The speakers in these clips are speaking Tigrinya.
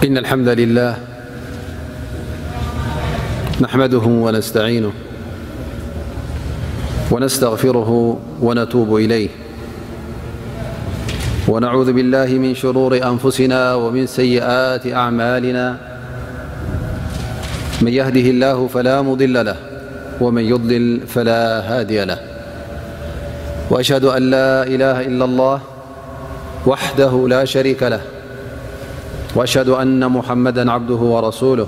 إن الحمد لله نحمده ونستعينه ونستغفره ونتوب إليه، ونعوذ بالله من شرور أنفسنا ومن سيئات أعمالنا. من يهده الله فلا مضل له، ومن يضلل فلا هادي له. وأشهد أن لا إله إلا الله وحده لا شريك له، وأشهد أن محمدا عبده ورسوله،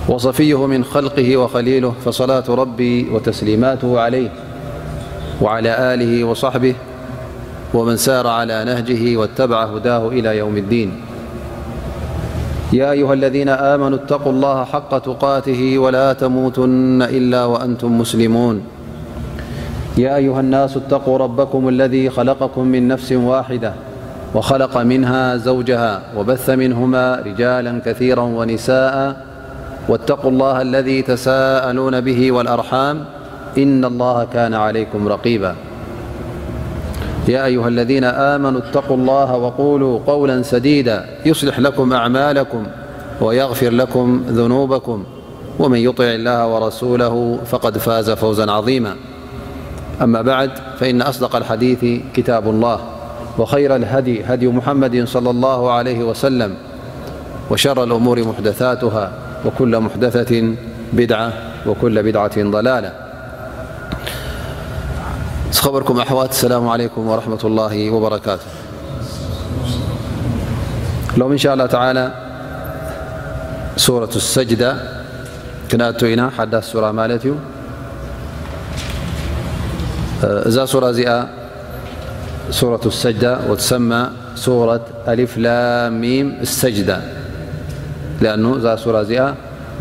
وصفيه من خلقه وخليله، فصلاة ربي وتسليماته عليه وعلى آله وصحبه ومن سار على نهجه واتبع هداه إلى يوم الدين. يا أيها الذين آمنوا اتقوا الله حق تقاته ولا تموتن إلا وأنتم مسلمون. يا أيها الناس اتقوا ربكم الذي خلقكم من نفس واحدة وخلق منها زوجها وبث منهما رجالا كثيرا ونساء، واتقوا الله الذي تساءلون به والأرحام، إن الله كان عليكم رقيبا. يا أيها الذين آمنوا اتقوا الله وقولوا قولا سديدا يصلح لكم أعمالكم ويغفر لكم ذنوبكم، ومن يطع الله ورسوله فقد فاز فوزا عظيما. أما بعد، فإن أصدق الحديث كتاب الله، وخير الهدي هدي محمد صلى الله عليه وسلم، وشر الأمور محدثاتها، وكل محدثة بدعة، وكل بدعة ضلالة. ዝኸበርኩም ኣሕዋት፣ السلام عليكم ورحمة الله وبركاته. ሎም إن شاء الله تعالى ሱረቱ ሰጅዳ ክንኣቱ ኢና። ሓዳስ ሱራ ማለት እዩ። እዛ ሱራ እዚኣ ሱረቱ ሰጅዳ ወትሰማ ሱረት ኣሊፍ ላም ሚም ሰጅዳ። ሊኣኑ እዛ ሱራ እዚኣ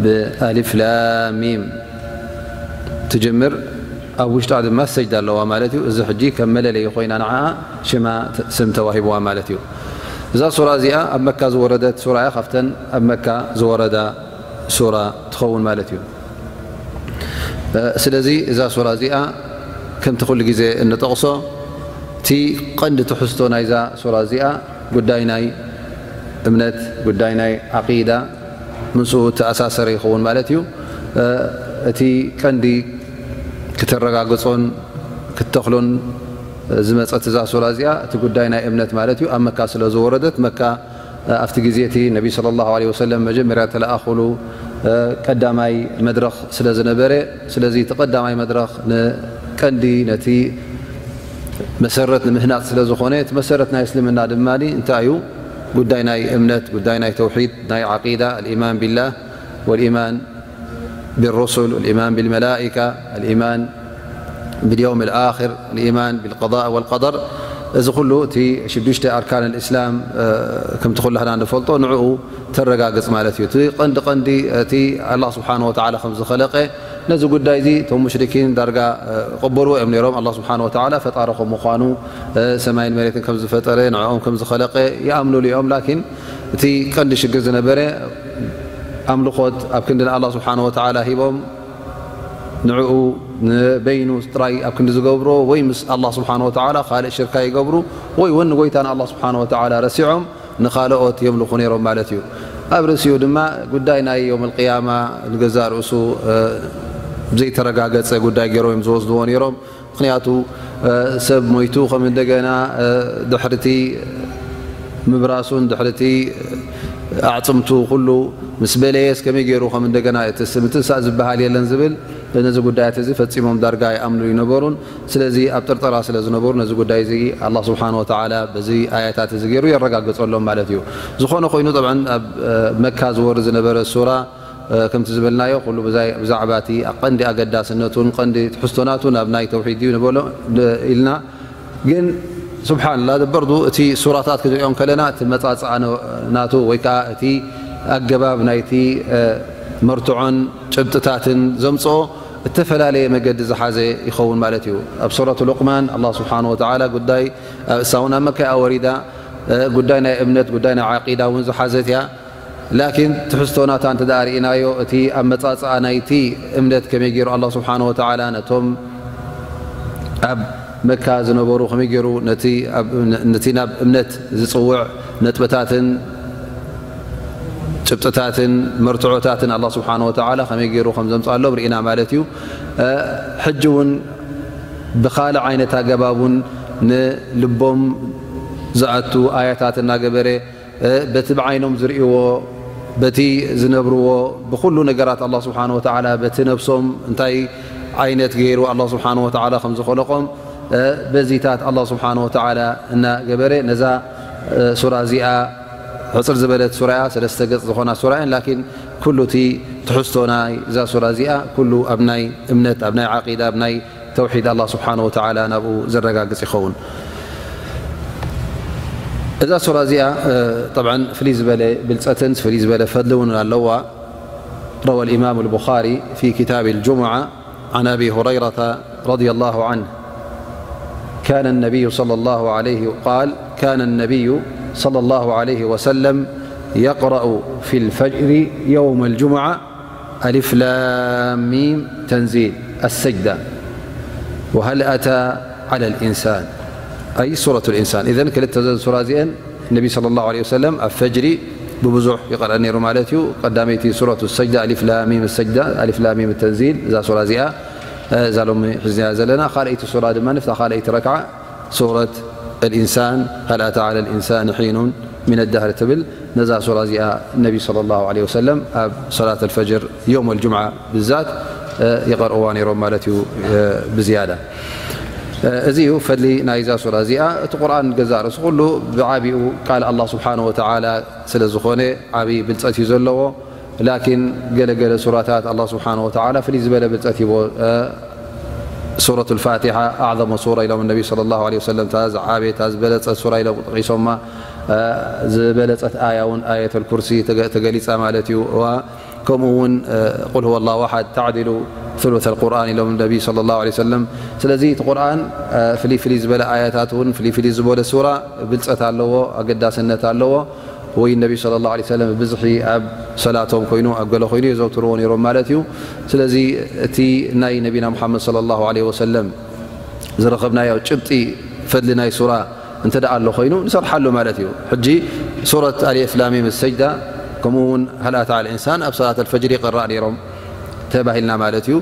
ብኣሊፍ ላም ሚም ትጅምር፣ ኣብ ውሽጣ ድማ ሰጅዳ ኣለዋ ማለት እዩ። እዚ ሕጂ ከም መለለዪ ኮይና ንዓኣ ሽማ ስም ተዋሂብዋ ማለት እዩ። እዛ ሱራ እዚኣ ኣብ መካ ዝወረደት ሱራ እያ። ካብተን ኣብ መካ ዝወረዳ ሱራ ትኸውን ማለት እዩ። ስለዚ እዛ ሱራ እዚኣ ከምቲ ኩሉ ግዜ እንጠቕሶ፣ እቲ ቀንዲ ትሕዝቶ ናይዛ ሱራ እዚኣ ጉዳይ ናይ እምነት፣ ጉዳይ ናይ ዓቂዳ ምስኡ ተኣሳሰረ ይኸውን ማለት እዩ። እቲ ቀንዲ ክተረጋግጾን ክትተኽሎን ዝመጸት እዛ ሱራ እዚኣ እቲ ጉዳይ ናይ እምነት ማለት እዩ። ኣብ መካ ስለ ዝወረደት፣ መካ ኣብቲ ግዜ እቲ ነቢ ሰለላሁ ዐለይሂ ወሰለም መጀመርያ ተለኣኹሉ ቀዳማይ መድረኽ ስለ ዝነበረ፣ ስለዚ እቲ ቀዳማይ መድረኽ ንቀንዲ ነቲ መሰረት ንምህናጽ ስለ ዝኾነ፣ እቲ መሰረት ናይ እስልምና ድማ እንታይ እዩ? ጉዳይ ናይ እምነት፣ ጉዳይ ናይ ተውሒድ፣ ናይ ዓቂዳ፣ الإيمان بالله والإيمان بالرسل، الإيمان بالملائكة، الإيمان باليوم الآخر، الإيمان بالقضاء والقدر። እዚ ኩሉ እቲ ሽዱሽተ ኣርካን الإسلام ከምቲ ኩላህና ንፈልጦ ንዕኡ ተረጋግጽ ማለት እዩ። እቲ ቀንዲ ቀንዲ እቲ ኣላህ ስብሓነ ወተዓላ ከም ዝኸለቀ፣ ነዚ ጉዳይ እዚ እቶም ሙሽሪኪን ዳርጋ ይቕበልዎ እዮም ነይሮም። ኣላህ ስብሓነ ወተዓላ ፈጣሪ ከም ምዃኑ፣ ሰማይን መሬትን ከም ዝፈጠረ፣ ንዕኦም ከም ዝኸለቀ ይኣምኑሉ እዮም። ላኪን እቲ ቀንዲ ሽግር ዝነበረ ኣምልኾት ኣብ ክንዲ ንኣላህ ስብሓነ ወተዓላ ሂቦም ንዕኡ ንበይኑ ጥራይ ኣብ ክንዲ ዝገብሮ፣ ወይ ምስ ኣላህ ስብሓነ ወተዓላ ካልእ ሽርካ ይገብሩ፣ ወይ እውን ንጎይታ ንኣላህ ስብሓነ ወተዓላ ረሲዖም ንኻልኦት የምልኹ ነይሮም ማለት እዩ። ኣብ ርእሲኡ ድማ ጉዳይ ናይ የውመል ቅያማ ንገዛእ ርእሱ፣ እ፣ ዘይተረጋገጸ ጉዳይ ገይሮም እዮም ዝወስድዎ ነይሮም። ምኽንያቱ፣ እ፣ ሰብ ሞይቱ ከም እንደገና፣ እ፣ ድሕርቲ ምብራሱን ድሕርቲ ኣዕጽምቱ ኩሉ ምስ በለየስ ከመይ ገይሩ ከም እንደገና እቲ ስ-፣ ምትንሳእ ዝበሃል የለን ዝብል፣ ነዚ ጉዳያት እዚ ፈጺሞም ዳርጋ ይኣምኑ ይነበሩን። ስለዚ ኣብ ጥርጠራ ስለ ዝነበሩ ነዚ ጉዳይ እዚ ኣላህ ስብሓነ ወተዓላ በዚ ኣያታት እዚ ገይሩ የረጋግጸሎም ማለት እዩ። ዝኾነ ኮይኑ ጠብዓን ኣብ፣ እ፣ መካ ዝወርድ ዝነበረ ሱራ፣ እ፣ ከምቲ ዝበልናዮ ኩሉ ብዛይ-፣ ብዛዕባ እቲ ቀንዲ ኣገዳስነቱን ቀንዲ ትሕዝቶናቱን ኣብ ናይ ተውሒድ እዩ ንበሎ ን-፣ ኢልና። ግን ስብሓንላ በርዱ እቲ ሱራታት ክንሪኦም ከለና እቲ መጻጽዓ ነ-፣ ናቱ ወይ ከዓ እቲ ኣገባብ ናይቲ፣ እ፣ መርትዖን ጭብጥታትን ዘምጽኦ እተፈላለየ መገዲ ዝሓዘ ይኸውን ማለት እዩ። ኣብ ሱረቱ ሉቅማን ኣላህ ስብሓነ ወተዓላ ጉዳይ፣ እ፣ እሳ እውን ኣብ መካ እያ ወሪዳ፣ እ፣ ጉዳይ ናይ እምነት፣ ጉዳይ ናይ ዓቂዳ እውን ዝሓዘት እያ። ላኪን ትሕዝቶ ናታ እንተ ደኣ ርኢናዮ፣ እቲ ኣመጻጽኣ ናይቲ እምነት ከመይ ገይሩ ኣላህ ስብሓነ ወተዓላ ነቶም ኣብ መካ ዝነበሩ ከመይ ገይሩ ነቲ ኣብ እምነ-፣ ነቲ ናብ እምነት ዝጽውዕ ነጥብታትን ጭብጥታትን መርትዖታትን ኣላህ ስብሓነ ወተዓላ ከመይ ገይሩ ከም ዘምጽኣሎም ርኢና ማለት እዩ። እ፣ ሕጂ እውን ብኻልእ ዓይነት ኣገባብ እውን ንልቦም ዝኣቱ ኣያታት እናገበረ፣ እ፣ በቲ ብዓይኖም ዝርእይዎ፣ በቲ ዝነብርዎ፣ ብኹሉ ነገራት ኣላህ ስብሓነ ወተዓላ በቲ ነብሶም እንታይ ዓይነት ገይሩ ኣላህ ስብሓነ ወተዓላ ከም ዝኸለቖም፣ እ፣ በዚታት ኣላህ ስብሓነ ወተዓላ እናገበረ ነዛ፣ እ፣ ሱራ እዚኣ ሕጽር ዝበለት ሱራ እያ፣ ሰለስተ ገጽ ዝኾና ሱራ እየን። ላኪን ኩሉ እቲ ትሕዝቶ ናይ እዛ ሱራ እዚኣ ኩሉ ኣብ ናይ እምነት፣ ኣብ ናይ ዓቂዳ፣ ኣብ ናይ ተውሒድ ኣላህ ስብሓነ ወተዓላ ናብኡ ዘረጋግጽ ይኸውን። እዛ ሱራ እዚኣ፣ እ፣ ጠብዓን ፍልይ ዝበለ ብልጸትን ፍልይ ዝበለ ፈድሊ እውን ኣለዋ። روى الإمام البخاري في كتاب الجمعة عن أبي هريرة رضي الله عنه، كان النبي صلى الله عليه، قال: كان النبي صلى الله عليه وسلم يقرأ في الفجر يوم الجمعة: ألف لام ميم تنزيل، السجدة، وهل أتى على الإنسان، أي سورة الإنسان. إذن ክልተ ዘን ሱራ እዚአን ነቢ صلى الله عليه وسلم ኣብ ፈጅሪ ብብዙሕ ይቐርአ ነይሩ ማለት እዩ። ቀዳመይቲ ሱረቱ ሰጅዳ፣ ኣሊፍ ላም ሚም ሰጅዳ፣ ኣሊፍ ላም ሚም ተንዚል፣ እዛ ሱራ እዚኣ፣ እዛ ሎሚ ሒዝናያ ዘለና። ካልኣይቲ ሱራ ድማ፣ ንፍታ ካልኣይቲ ረክዓ፣ ሱረት ኣልኢንሳን፣ هل أتى على الإنسان حين من الدهر ትብል። ነዛ ሱራ እዚኣ ነቢ صلى الله عليه وسلم ኣብ ሰላት ኣልፈጅር የውም ኣልጁምዓ ብዛት፣ እ፣ ይቐርእዋ ነይሮም ማለት እዩ፣ እ፣ ብዝያዳ። እ፣ እዚ እዩ ፈድሊ ናይዛ ሱራ እዚኣ። እቲ ቁርኣን ገዛእ ርእሱ ኩሉ ብዓቢኡ ቃል ኣላህ ስብሓነ ወተዓላ ስለ ዝኾነ ዓቢ ብልጸት እዩ ዘለዎ። ላኪን ገለ ገለ ሱራታት ኣላህ ስብሓነ ወተዓላ ፍልይ ዝበለ ብልጸት ሂቦ። እ፣ ሱረቱ ልፋቲሓ ኣዕዘሙ ሱራ ኢሎም ነቢ صلى الله عليه وسلم፣ እታ ዝዓበየት፣ እታ ዝበለጸት ሱራ ኢሎም ጠቒሶማ። እ፣ ዝበለጸት ኣያ እውን ኣየተል ኩርሲ ተገ-፣ ተገሊጻ ማለት እዩ። ዋ፣ ከምኡ እውን፣ እ፣ ቁል ሁወ ላሁ ኣሓድ ተዕዲሉ ثلث القرآن ኢሎም ነቢ صلى الله عليه وسلم። ስለዚ እቲ ቁርኣን፣ እ፣ ፍልይ ፍልይ ዝበለ ኣያታት እውን ፍልይ ፍልይ ዝበለ ሱራ ብልጸት ኣለዎ፣ ኣገዳስነት ኣለዎ። ወይ ነቢ صلى الله عليه وسلم ብብዝሒ ኣብ ሰላቶም ኮይኑ ኣብ ገለ ኮይኑ የዘውትርዎ ነይሮም ማለት እዩ። ስለዚ እቲ ናይ ነቢና ሙሓመድ صلى الله عليه وسلم ዝረኸብናዮ ጭብጢ ፈድሊ ናይ ሱራ እንተ ደኣ ኣሎ ኮይኑ ንሰርሓሉ ማለት እዩ። ሕጂ ሱረት ኣሊፍ ላም ሚም ሰጅዳ ከምኡ እውን هل أتى على الإنسان ኣብ ሰላት ኣልፈጅር ይቕራእ ነይሮም ተባሂልና ማለት እዩ።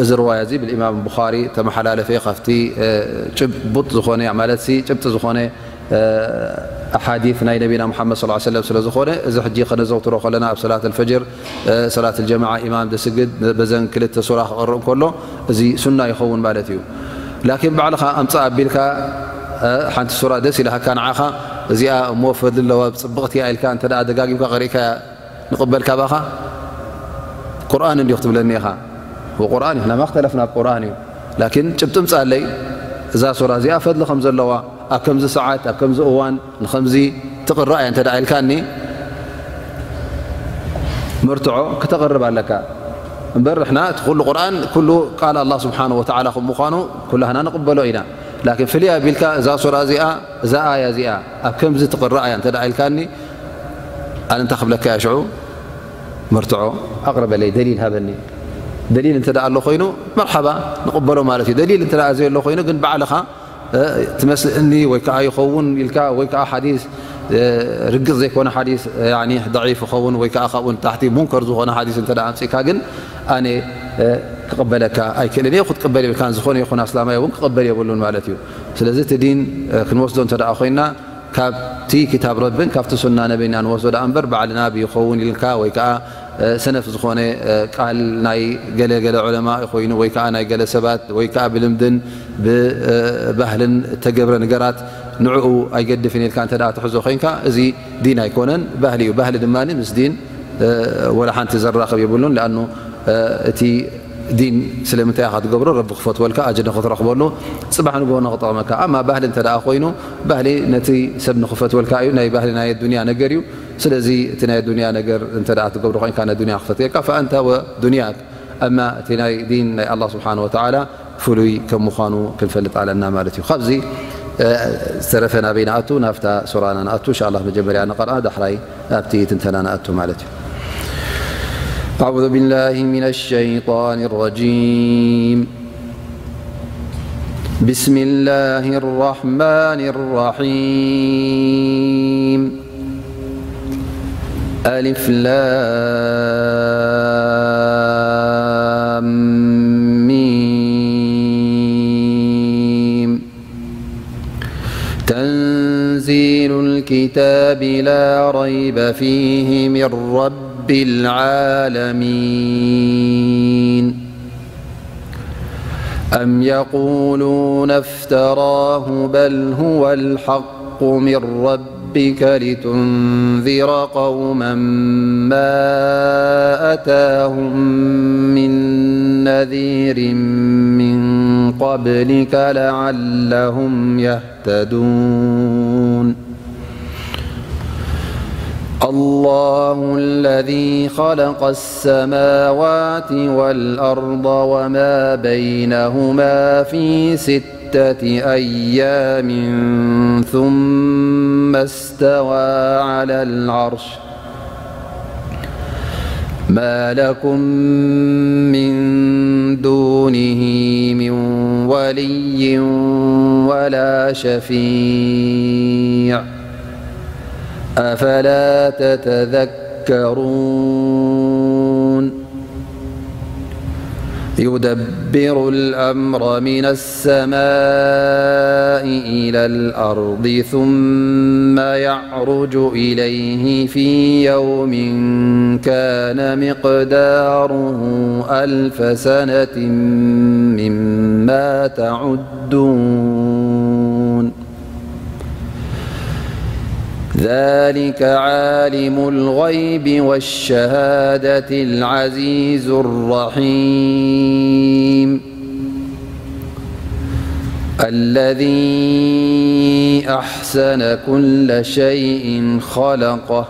እዚ ርዋያ እዚ ብልኢማም ቡኻሪ ተመሓላለፈ፣ ካብቲ ጭቡጥ ዝኾነ ማለት ሲ ጭብጢ ዝኾነ ኣሓዲት ናይ ነቢና ሙሓመድ صلى الله عليه وسلم ስለ ዝኾነ፣ እዚ ሕጂ ከነዘውትሮ ከለና ኣብ ሰላት ኣልፈጅር፣ ሰላት ኣልጀማዓ ኢማም ዘስግድ በዘን ክልተ ሱራ ክቕርእ እንከሎ፣ እዚ ሱና ይኸውን ማለት እዩ። ላኪን ባዕልኻ ኣምፅእ ኣቢልካ፣ ሓንቲ ሱራ ደስ ኢላካ ንዓኻ፣ እዚኣ እሞ ፈድሊ ኣለዋ፣ ፅብቕቲ እያ ኢልካ እንተ ደኣ ደጋጊምካ ቀሪእካያ፣ ንቕበል ካባኻ? ቁርኣን እንዲዩ ክትብለኒ ኢኻ። ወቁርኣን እዩ፣ ናማ ክተለፍና ኣብ ቁርኣን እዩ። ላኪን ጭብጢ ምጻለይ፣ እዛ ሱራ እዚኣ ፈድሊ ከም ዘለዋ፣ ኣብ ከምዚ ሰዓት፣ ኣብ ከምዚ እዋን፣ ንኸምዚ ትቕራእ እያ እንተ ደኣ ኢልካኒ፣ መርትዖ ክተቕርብ ኣለካ። እምበር ንሕና እቲ ኩሉ ቁርኣን፣ ኩሉ ቃል ኣላህ ስብሓነሁ ወተዓላ ከም ምዃኑ፣ ኩላህና ንቕበሎ ኢና። ላኪን ፍልይ ኣቢልካ፣ እዛ ሱራ እዚኣ፣ እዛ ኣያ እዚኣ፣ ኣብ ከምዚ ትቕራእ እያ እንተ ደኣ ኢልካኒ፣ ኣነ እንታይ ክብለካ እየ ሽዑ? መርትዖ ኣቕርበለይ፣ ደሊል ሃበኒ። ደሊል እንተ ደኣ ኣሎ ኮይኑ፣ መርሓባ፣ ንቕበሎ ማለት እዩ። ደሊል እንተ ደኣ ዘየሎ ኮይኑ ግን፣ ባዕልኻ፣ እ፣ ትመስለኒ ወይ ከኣ ይኸውን ኢልካ፣ ወይ ከኣ ሓዲስ፣ እ፣ ርግጽ ዘይኮነ ሓዲስ፣ ያኒ፣ ደዒፍ ይኸውን፣ ወይ ከኣ ካብኡ ንታሕቲ ሙንከር ዝኾነ ሓዲስ እንተ ደኣ ኣምጺእካ ግን፣ ኣነ፣ እ፣ ክቕበለካ ኣይክእልን እየ። ክትቅበል የብልካን፣ ዝኾነ ይኹን ኣስላማይ እውን ክቕበል የብሉን ማለት እዩ። ስለዚ እቲ ዲን፣ እ፣ ክንወስዶ እንተ ደኣ ኮይና፣ ካብቲ ክታብ ረብን ካብቲ ሱና ነቢና ንወስዶ ደኣ እምበር፣ ባዕልና ብይኸውን ኢልካ ወይ ከኣ፣ እ፣ ሰነፍ ዝኾነ፣ እ፣ ቃል ናይ ገለ ገለ ዑለማ ኮይኑ ወይ ከኣ ናይ ገለ ሰባት ወይ ከኣ ብልምድን ብ-፣ እ፣ ባህልን እተገብረ ነገራት ንዕኡ ኣይገድፍን ኢልካ እንተ ደኣ ትሕዞ ኮይንካ፣ እዚ ዲን ኣይኮነን፣ ባህሊ እዩ። ባህሊ ድማ ምስ ዲን፣ እ፣ ወላ ሓንቲ ዘራኽብ የብሉን። ለኣኑ፣ እ፣ እቲ ዲን ስለምንታይ ኢኻ ትገብሮ? ረቢ ክፈትወልካ፣ ኣጅር ንኽትረኽበሉ። ጽባሕ ንግሆ ንኽጠቕመካ። ኣማ ባህሊ እንተ ደኣ ኮይኑ፣ ባህሊ ነቲ ሰብ ንኽፈትወልካ እዩ። ናይ ባህሊ ናይ ኣዱንያ ነገር እዩ። ስለዚ እቲ ናይ ኣዱንያ ነገር እንተ ደኣ ትገብሮ ኮይንካ፣ ናይ ኣዱንያ ክፈትየካ፣ ፈኣንታ ወዱንያክ። ኣማ እቲ ናይ ዲን ናይ ኣላህ ስብሓነሁ ወተዓላ ፍሉይ ከም ምዃኑ ክንፈልጥ ኣለና ማለት እዩ። ካብዚ፣ እ፣ ዝተረፈ ናበይ ንኣቱ? ናብታ ሱራና ንኣቱ። እንሻ ኣላህ መጀመርያ ንቐርኣ፣ ዳሕራይ ኣብቲ ትንተና ንኣቱ ማለት እዩ። أعوذ بالله من الشيطان الرجيم. بسم الله الرحمن الرحيم. ألف لام ميم. تنزيل الكتاب لا ريب فيه من رب العالمين. أم يقولون افتراه بل هو الحق من ربك لتنذر قوما ما أتاهم من نذير من قبلك لعلهم يهتدون. الله الذي خلق السماوات والأرض وما بينهما في ستة أيام ثم استوى على العرش. ما لكم من دونه من ولي ولا شفيع. أفلا تتذكرون. يدبر الأمر من السماء إلى الأرض ثم يعرج إليه في يوم كان مقداره ألف سنة مما تعدون. ذلك عالم الغيب والشهادة العزيز الرحيم. الذي أحسن كل شيء خلقه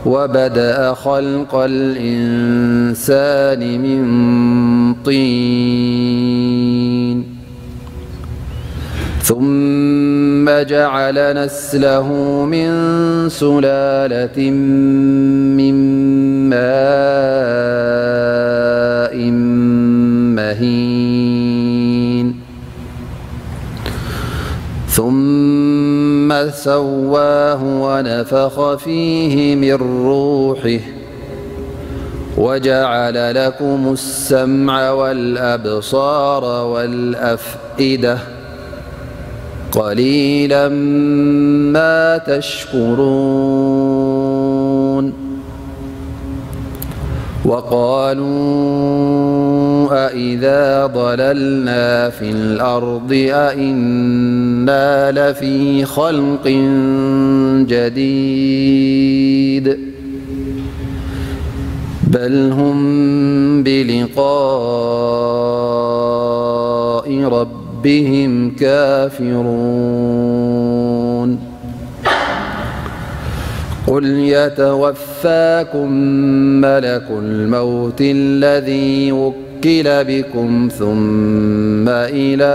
وبدأ خلق الإنسان من طين. ثم جعل نسله من سلالة من ماء مهين. ثم سواه ونفخ فيه من روحه وجعل لكم السمع والأبصار والأفئدة قليلا ما تشكرون. وقالوا أإذا ضللنا في الأرض أإنا لفي خلق جديد بل هم بلقاء ربهم كافرون. قل يتوفاكم ملك الموت الذي وكل بكم ثم إلى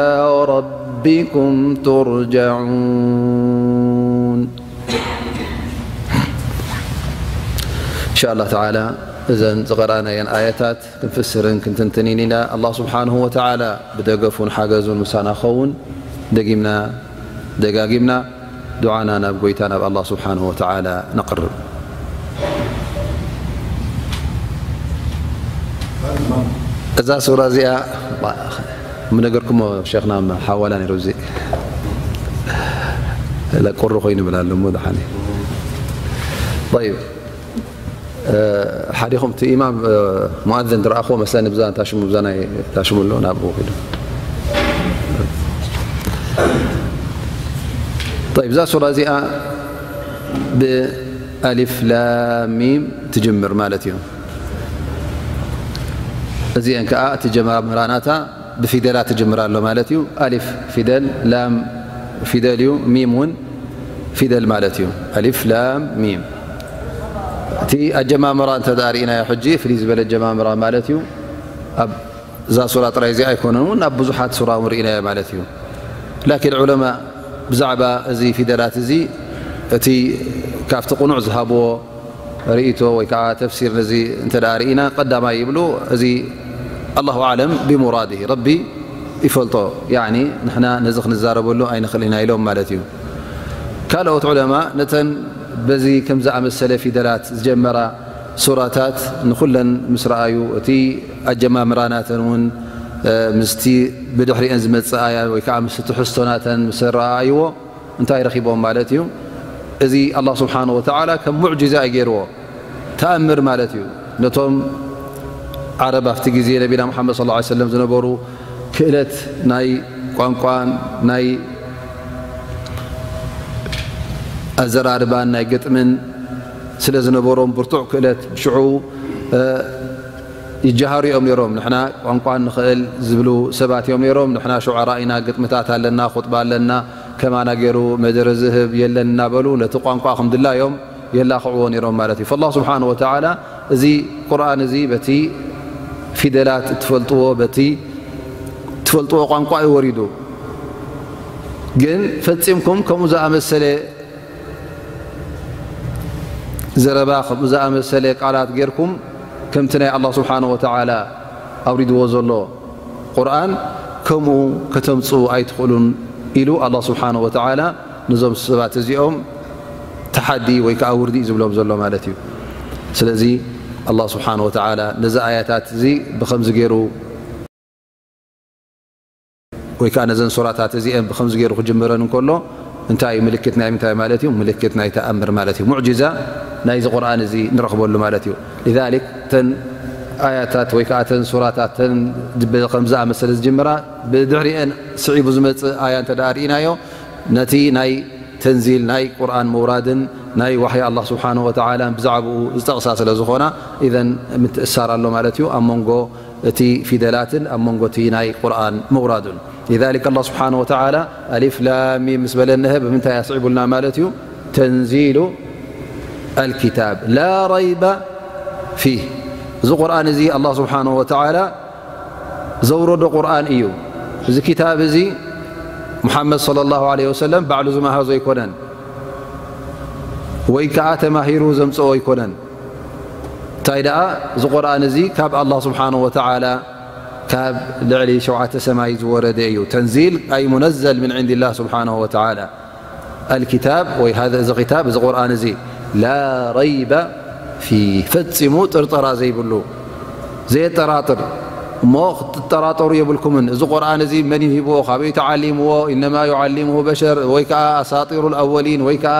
ربكم ترجعون. إن شاء الله تعالى እዘን ዝቐረኣናየን ኣያታት ክንፍስርን ክንትንትንን ኢና። ኣላህ ስብሓንሁ ወተዓላ ብደገፉን ሓገዙን ምሳና ክኸውን ደጊምና ደጋጊምና ዱዓና ናብ ጎይታ ናብ ኣላህ ስብሓንሁ ወተዓላ ነቕርብ። እዛ ሱራ እዚኣ ምነገርኩሞ ሸኽና ሓዋላ ነይሩ፣ እዚ ለቁሪ ኮይኑ ይብል ኣሎ እሞ ደሓን እዩ። ጠይብ፣ ሓዲኹም እቲ ኢማም ሙኣዝን ዝረኣኽዎ መስለኒ፣ ብዛ እታ ሽሙ፣ ብዛ ናይ እታ ሽሙ ኣሎ ናብኡ ኺዱ። ጠይብ፣ እዛ ሱራ እዚኣ ብኣሊፍ ላም ሚም ትጅምር ማለት እዩ። እዚአን ከኣ እቲ ጀማምራ ናታ ብፊደላት ትጅምር ኣሎ ማለት እዩ። ኣሊፍ ፊደል፣ ላም ፊደል እዩ፣ ሚም እውን ፊደል ማለት እዩ። ኣሊፍ ላም ሚም። እቲ ኣጀማምራ እንተ ደኣ ርኢናዮ ሕጂ ፍልይ ዝበለ ኣጀማምራ ማለት እዩ። ኣብ እዛ ሱራ ጥራይ እዚኣ ኣይኮነን እውን ኣብ ብዙሓት ሱራ እውን ርኢናዮ ማለት እዩ። ላኪን ዑለማ ብዛዕባ እዚ ፊደላት እዚ እቲ ካብቲ ቅኑዕ ዝሃብዎ ርእይቶ ወይ ከዓ ተፍሲር ነዚ እንተ ደኣ ርኢና፣ ቀዳማይ ይብሉ፣ እዚ ኣላሁ ኣዕለም ብሙራድሂ፣ ረቢ ይፈልጦ። ያኒ ንሕና ነዚ ክንዛረበሉ ኣይንኽእል ኢና ኢሎም ማለት እዩ። ካልኦት ዑለማ ነተን በዚ ከም ዝኣመሰለ ፊደላት ዝጀመራ ሱራታት ንኹለን ምስ ረኣዩ፣ እቲ ኣጀማምራ ናተን እውን፣ እ፣ ምስቲ ብድሕሪአን ዝመጽእ ኣያ ወይ ከዓ ምስቲ ትሕዝቶ ናተን ምስ ረኣይዎ፣ እንታይ ረኺቦም ማለት እዩ? እዚ ኣላህ ስብሓነሁ ወተዓላ ከም ሙዕጂዛ እዩ ገይርዎ። ተኣምር ማለት እዩ። ነቶም ዓረብ ኣብቲ ግዜ ነቢና ሙሓመድ ሰለላሁ ዐለይሂ ወሰለም ዝነበሩ ክእለት ናይ ቋንቋን ናይ ኣዘራርባን ናይ ግጥምን ስለ ዝነበሮም ብርቱዕ ክእለት ሽዑ፣ እ፣ ይጀሃሩ እዮም ነይሮም። ንሕና ቋንቋ ንኽእል ዝብሉ ሰባት እዮም ነይሮም። ንሕና ሹዓራ ኢና፣ ግጥምታት ኣለና፣ ኹጥባ ኣለና፣ ከማና ገይሩ መደረ ዝህብ የለን እናበሉ ነቲ ቋንቋ ከም ድላዮም የላኽዕዎ ነይሮም ማለት እዩ። ፈላህ ስብሓነ ወተዓላ እዚ ቁርኣን እዚ በቲ ፊደላት እትፈልጥዎ፣ በቲ ትፈልጥዎ ቋንቋ እዩ ወሪዱ። ግን ፈጺምኩም ከምኡ ዝኣመሰለ ዘረባ፣ ከምኡ ዝኣመሰለ ቃላት ጌርኩም ከምቲ ናይ ኣላህ ስብሓነ ወተዓላ ኣውሪድዎ ዘሎ ቁርኣን ከምኡ ከተምጽኡ ኣይትኽእሉን ኢሉ ኣላህ ስብሓነ ወተዓላ ነዞም ሰባት እዚኦም ተሓዲ ወይ ከዓ ውርዲ እዩ ዝብሎም ዘሎ ማለት እዩ። ስለዚ ኣላህ ስብሓነ ወተዓላ ነዚ ኣያታት እዚ ብኸምዚ ገይሩ ወይ ከዓ ነዘን ሱራታት እዚአን ብኸምዚ ገይሩ ክጅምረን እንከሎ እንታይ እዩ? ምልክት ናይ ምንታይ ማለት እዩ? ምልክት ናይ ተኣምር ማለት እዩ። ሙዕጂዛ ናይዚ ቁርኣን እዚ ንረኽበሉ ማለት እዩ። ሊዛሊክ እተን ኣያታት ወይ ከዓ እተን ሱራታት እተን ብኸምዚ ኣመሰለ ዝጅምራ ብድሕሪአን ስዒቡ ዝመጽእ ኣያ እንተ ደኣ ርኢናዮ ነቲ ናይ ተንዚል ናይ ቁርኣን ምውራድን ናይ ዋሕይ ኣላህ ስብሓነሁ ወተዓላን ብዛዕባኡ ዝጠቕሳ ስለ ዝኾና ኢዘን ምትእሳር ኣሎ ማለት እዩ ኣብ መንጎ እቲ ፊደላትን ኣብ መንጎ እቲ ናይ ቁርኣን ምውራዱን። ሊዛሊክ ኣላህ ስብሓነሁ ወተዓላ ኣሊፍ ላም ሚም ምስ በለ እነሀ ብምንታይ ኣስዒቡልና ማለት እዩ? ተንዚሉ ኣልኪታብ ላ ረይበ ፊህ። እዚ ቁርኣን እዚ ኣላህ ስብሓነሁ ወተዓላ ዘውረዶ ቁርኣን እዩ። እዚ ኪታብ እዚ ሙሓመድ ሰለላሁ ዐለይሂ ወሰለም ባዕሉ ዝመሃዞ ኣይኮነን፣ ወይ ከዓ ተማሂሩ ዘምፅኦ ኣይኮነን። እንታይ ደኣ፣ እዚ ቁርኣን እዚ ካብ ኣላህ ስብሓነሁ ወተዓላ፣ ካብ ልዕሊ ሸውዓተ ሰማይ ዝወረደ እዩ። ተንዚል ኣይ ሙነዘል ምን ዒንዲላህ ስብሓነሁ ወተዓላ። ኣልኪታብ ወይ ሃዘ፣ እዚ ኪታብ፣ እዚ ቁርኣን እዚ ላ ረይበ ፊህ፣ ፈጺሙ ጥርጠራ ዘይብሉ፣ ዘየጠራጥር። እሞ ክትጠራጠሩ የብልኩምን። እዚ ቁርኣን እዚ መን እዩ ሂብዎ? ካበይ ተዓሊምዎ? ኢነማ ዩዓሊምሁ በሸር ወይ ከዓ ኣሳጢሩ ልኣወሊን ወይ ከዓ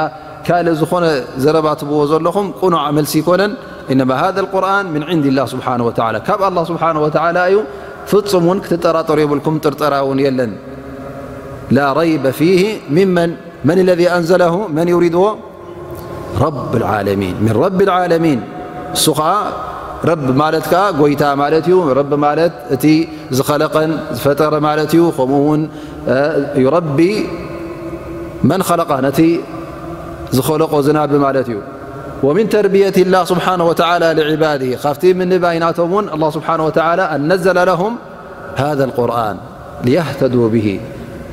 ካልእ ዝኾነ ዘረባ ትብዎ ዘለኹም ቅኑዕ መልሲ ይኮነን። ኢነማ ሃዘ ልቁርኣን ምን ዒንዲላህ ስብሓነ ወተዓላ፣ ካብ ኣላህ ስብሓነ ወተዓላ እዩ። ፍጹም እውን ክትጠራጠሩ የብልኩም፣ ጥርጠራ እውን የለን። ላ ረይበ ፊህ ሚመን፣ መን ለዚ ኣንዘለሁ፣ መን ይውሪድዎ? ረብ ልዓለሚን፣ ምን ረብ ልዓለሚን። እሱ ኸዓ ረብ ማለት ከኣ ጎይታ ማለት እዩ። ረብ ማለት እቲ ዝኸለቐን ዝፈጠረ ማለት እዩ። ከምኡ እውን፣ እ፣ ዩረቢ መን ኸለቐ፣ ነቲ ዝኸለቆ ዝናቢ ማለት እዩ። ወሚን ተርቢየት ላህ ስብሓነ ወተዓላ ልዕባድህ፣ ካብቲ ምንባይ ናቶም እውን ኣላህ ስብሓነ ወተዓላ ኣነዘለ ለሁም ሃዘ ልቁርኣን ሊየህተዱ ብሂ፣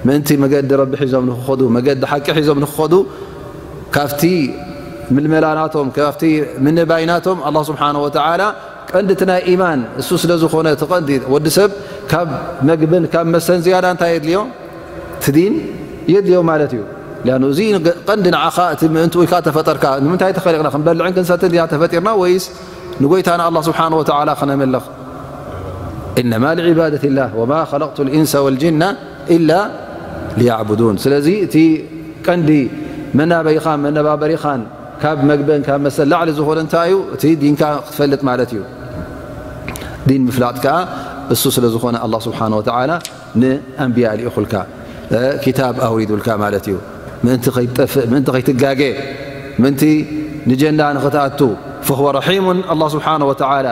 ምእንቲ መገዲ ረቢ ሒዞም ንክኸዱ፣ መገዲ ሓቂ ሒዞም ንክኸዱ፣ ካብቲ ምልመላ ናቶም፣ ካብቲ ምንባይ ናቶም ኣላህ ስብሓነ ወተዓላ ቀንዲ እቲ ናይ ኢማን እሱ ስለ ዝኾነ፣ እቲ ቀንዲ ወዲ ሰብ ካብ መግብን ካብ መስተን ዝያዳ እንታይ የድልዮ? እቲ ዲን የድልዮ ማለት እዩ። ሊኣኑ እዚ ቀንዲ ንዓኻ እቲ ምእንትኡ ኢልካ ተፈጠርካ። ንምንታይ ተኸሊቕና? ክንበልዕን ክንሰትን ዲና ተፈጢርና ወይስ ንጎይታና ኣላህ ስብሓነ ወተዓላ ክነምልኽ? ኢነማ ልዕባደት ላህ ወማ ኸለቅቱ ልኢንሰ ወልጅና ኢላ ሊያዕቡዱን። ስለዚ እቲ ቀንዲ መናበይኻን መነባበሪኻን ካብ መግብን ካብ መስተን ላዕሊ ዝኾነ እንታይ እዩ? እቲ ዲንካ ክትፈልጥ ማለት እዩ። ዲን ምፍላጥ ከኣ እሱ ስለ ዝኾነ ኣላህ ስብሓነ ወተዓላ ንኣንብያ ልኢኹልካ፣ እ፣ ኪታብ ኣውሪዱልካ ማለት እዩ። ምእንቲ ከይትጠፍእ፣ ምእንቲ ከይትጋገ፣ ምእንቲ ንጀና ንኽትኣቱ። ፈሁወ ረሒሙን ኣላህ ስብሓነ ወተዓላ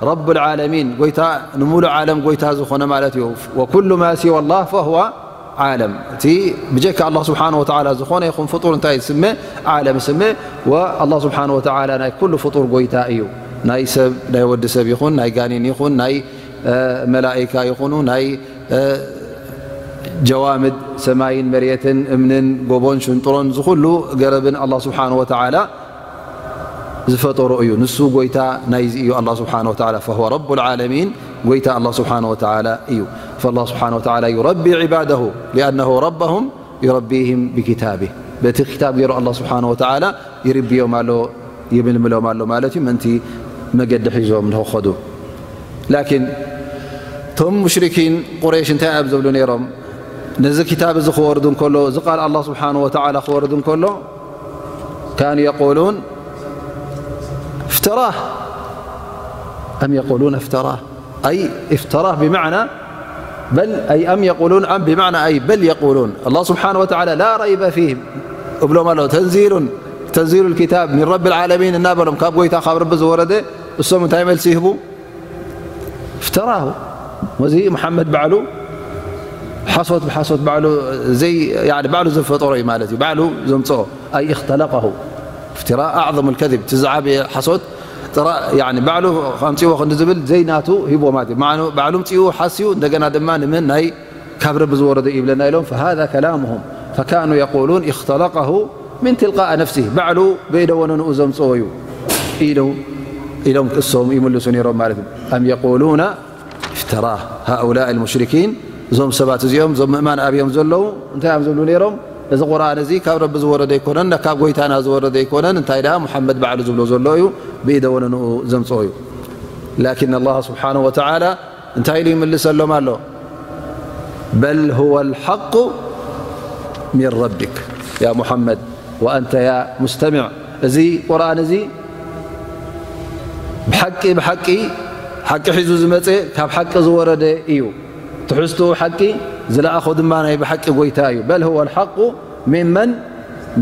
ረብ ልዓለሚን፣ ጎይታ፣ ንምሉእ ዓለም ጎይታ ዝኾነ ማለት እዩ። ወኩሉ ማ ሲዋ ላህ ፈሁወ ዓለም። እቲ ብጀካ ኣላህ ስብሓነ ወተዓላ ዝኾነ ይኹን ፍጡር እንታይ ስመ? ዓለም ስመ። ወኣላህ ስብሓነ ወተዓላ ናይ ኩሉ ፍጡር ጎይታ እዩ። ናይ ሰብ፣ ናይ ወዲ ሰብ ይኹን፣ ናይ ጋኔን ይኹን፣ ናይ፣ እ፣ መላኢካ ይኹኑ፣ ናይ፣ እ፣ ጀዋምድ ሰማይን መሬትን እምንን ጎቦን ሽንጥሮን ዝኹሉ ገረብን ኣላህ ስብሓነ ወተዓላ ዝፈጠሮ እዩ። ንሱ ጎይታ ናይዚ እዩ። ኣላህ ስብሓነ ወተዓላ ፈሁወ ረቡ ልዓለሚን። ጎይታ ኣላህ ስብሓነ ወተዓላ እዩ። ፈላህ ስብሓነ ወተዓላ ዩረቢ ዒባደሁ ሊኣነሁ ረበሁም ዩረቢህም ብኪታቢህ። በቲ ክታብ ገይሩ ኣላህ ስብሓነ ወተዓላ ይርብዮም ኣሎ፣ ይምልምሎም ኣሎ ማለት እዩ፣ ምእንቲ መገዲ ሒዞም ንክኸዱ። ላኪን እቶም ሙሽሪኪን ቁረይሽ እንታይ እዮም ዝብሉ ነይሮም? ነዚ ክታብ እዚ ክወርድ እንከሎ፣ እዚ ቃል ኣላህ ስብሓነ ወተዓላ ክወርድ እንከሎ፣ ካኑ የቁሉን እፍተራህ ኣም የቁሉን እፍተራህ ኣይ እፍተራህ ብመዕና በል ኣይ ኣም የቁሉን ኣም ብመዕና ኣይ በል የቁሉን ኣላህ ስብሓነ ወተዓላ ላ ረይበ ፊህ እብሎም ኣሎ። ተንዚሉን ተንዚሉል ኪታብ ሚን ረቢል ዓለሚን እናበሎም ካብ ጎይታ ካብ ረቢ ዝወረደ እሶም እንታይ መልሲ ይህቡ? እፍተራሁ። እዚ መሓመድ ባዕሉ ሓሶት ብሓሶት ባዕሉ ዘይ ያኒ ባዕሉ ዝፈጠሮ እዩ ማለት እዩ። ባዕሉ ዘምጽኦ ኣይ እኽተለቀሁ እፍትራእ ኣዕظም ልከዚብ እቲ ዝዓበየ ሓሶት ጥራ ያኒ ባዕሉ ኣምጽዎ ክንዲ ዝብል ዘይናቱ ሂቦ ማለት እዩ። ማዕኑ ባዕሉ ምጽኡ ሓስዩ እንደገና ድማ ንመን ናይ ካብ ረቢ ዝወረደ ይብለና ኢሎም ፈሃذا ከላሙሁም ፈካኑ የቁሉን እኽተለቀሁ ምን ትልቃእ ነፍሲህ ባዕሉ በይደወነንኡ ዘምጽኦ እዩ ኢሉ ኢሎም እሶም ይምልሱ ነይሮም ማለት እዩ። ኣም የቁሉና እፍተራህ ሃኡላእ ልሙሽሪኪን እዞም ሰባት እዚኦም እዞም ምእማን ኣብዮም ዘለዉ እንታይ እዮም ዝብሉ ነይሮም? እዚ ቁርኣን እዚ ካብ ረቢ ዝወረደ ኣይኮነን፣ ካብ ጎይታና ዝወረደ ኣይኮነን፣ እንታይ ደኣ ሙሓመድ ባዕሉ ዝብሎ ዘሎ እዩ፣ ብኢደወነንኡ ዘምፅኦ እዩ። ላኪን ኣላህ ስብሓነሁ ወተዓላ እንታይ ኢሉ ይምልሰሎም ኣሎ? በል ሁወ ልሓቁ ሚን ረቢክ ያ ሙሓመድ ወኣንተ ያ ሙስተሚዕ፣ እዚ ቁርኣን እዚ ብሓቂ ብሓቂ ሓቂ ሒዙ ዝመፀ ካብ ሓቂ ዝወረደ እዩ። ትሕዝትኡ ሓቂ ዝለኣኾ ድማ ናይ ብሓቂ ጎይታ እዩ። በል ሁወ ልሓቁ ሚመን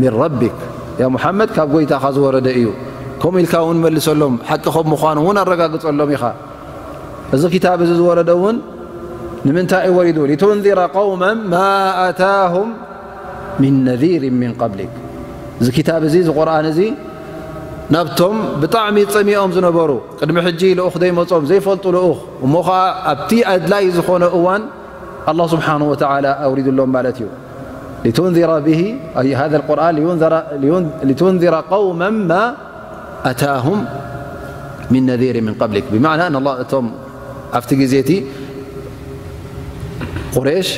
ሚን ረቢክ ያ ሙሓመድ ካብ ጎይታኻ ዝወረደ እዩ። ከምኡ ኢልካ እውን መልሰሎም ሓቂ ከም ምዃኑ እውን ኣረጋግፀሎም ኢኻ። እዚ ክታብ እዚ ዝወረደ እውን ንምንታይ እዩ ወሪዱ? ሊቱንዚረ ቀውመን ማ ኣታሁም ሚን ነዚር ሚን ቀብሊክ። እዚ ክታብ እዚ እዚ ቁርኣን እዚ ናብቶም ብጣዕሚ ጸሚኦም ዝነበሩ ቅድሚ ሕጂ ልኡኽ ዘይመጾም ዘይፈልጡ ልኡኽ እሞ ኸዓ ኣብቲ ኣድላይ ዝኾነ እዋን ኣላህ ስብሓንሁ ወተዓላ ኣውሪዱሎም ማለት እዩ። ሊቱንዚረ ብሂ ኣይ ሃዘ ልቁርኣን ሊቱንዚረ ቀውመን ማ ኣታሁም ሚን ነዚር ሚን ቀብሊክ ብማዕና ንላ እቶም ኣብቲ ግዜ እቲ ቁሬሽ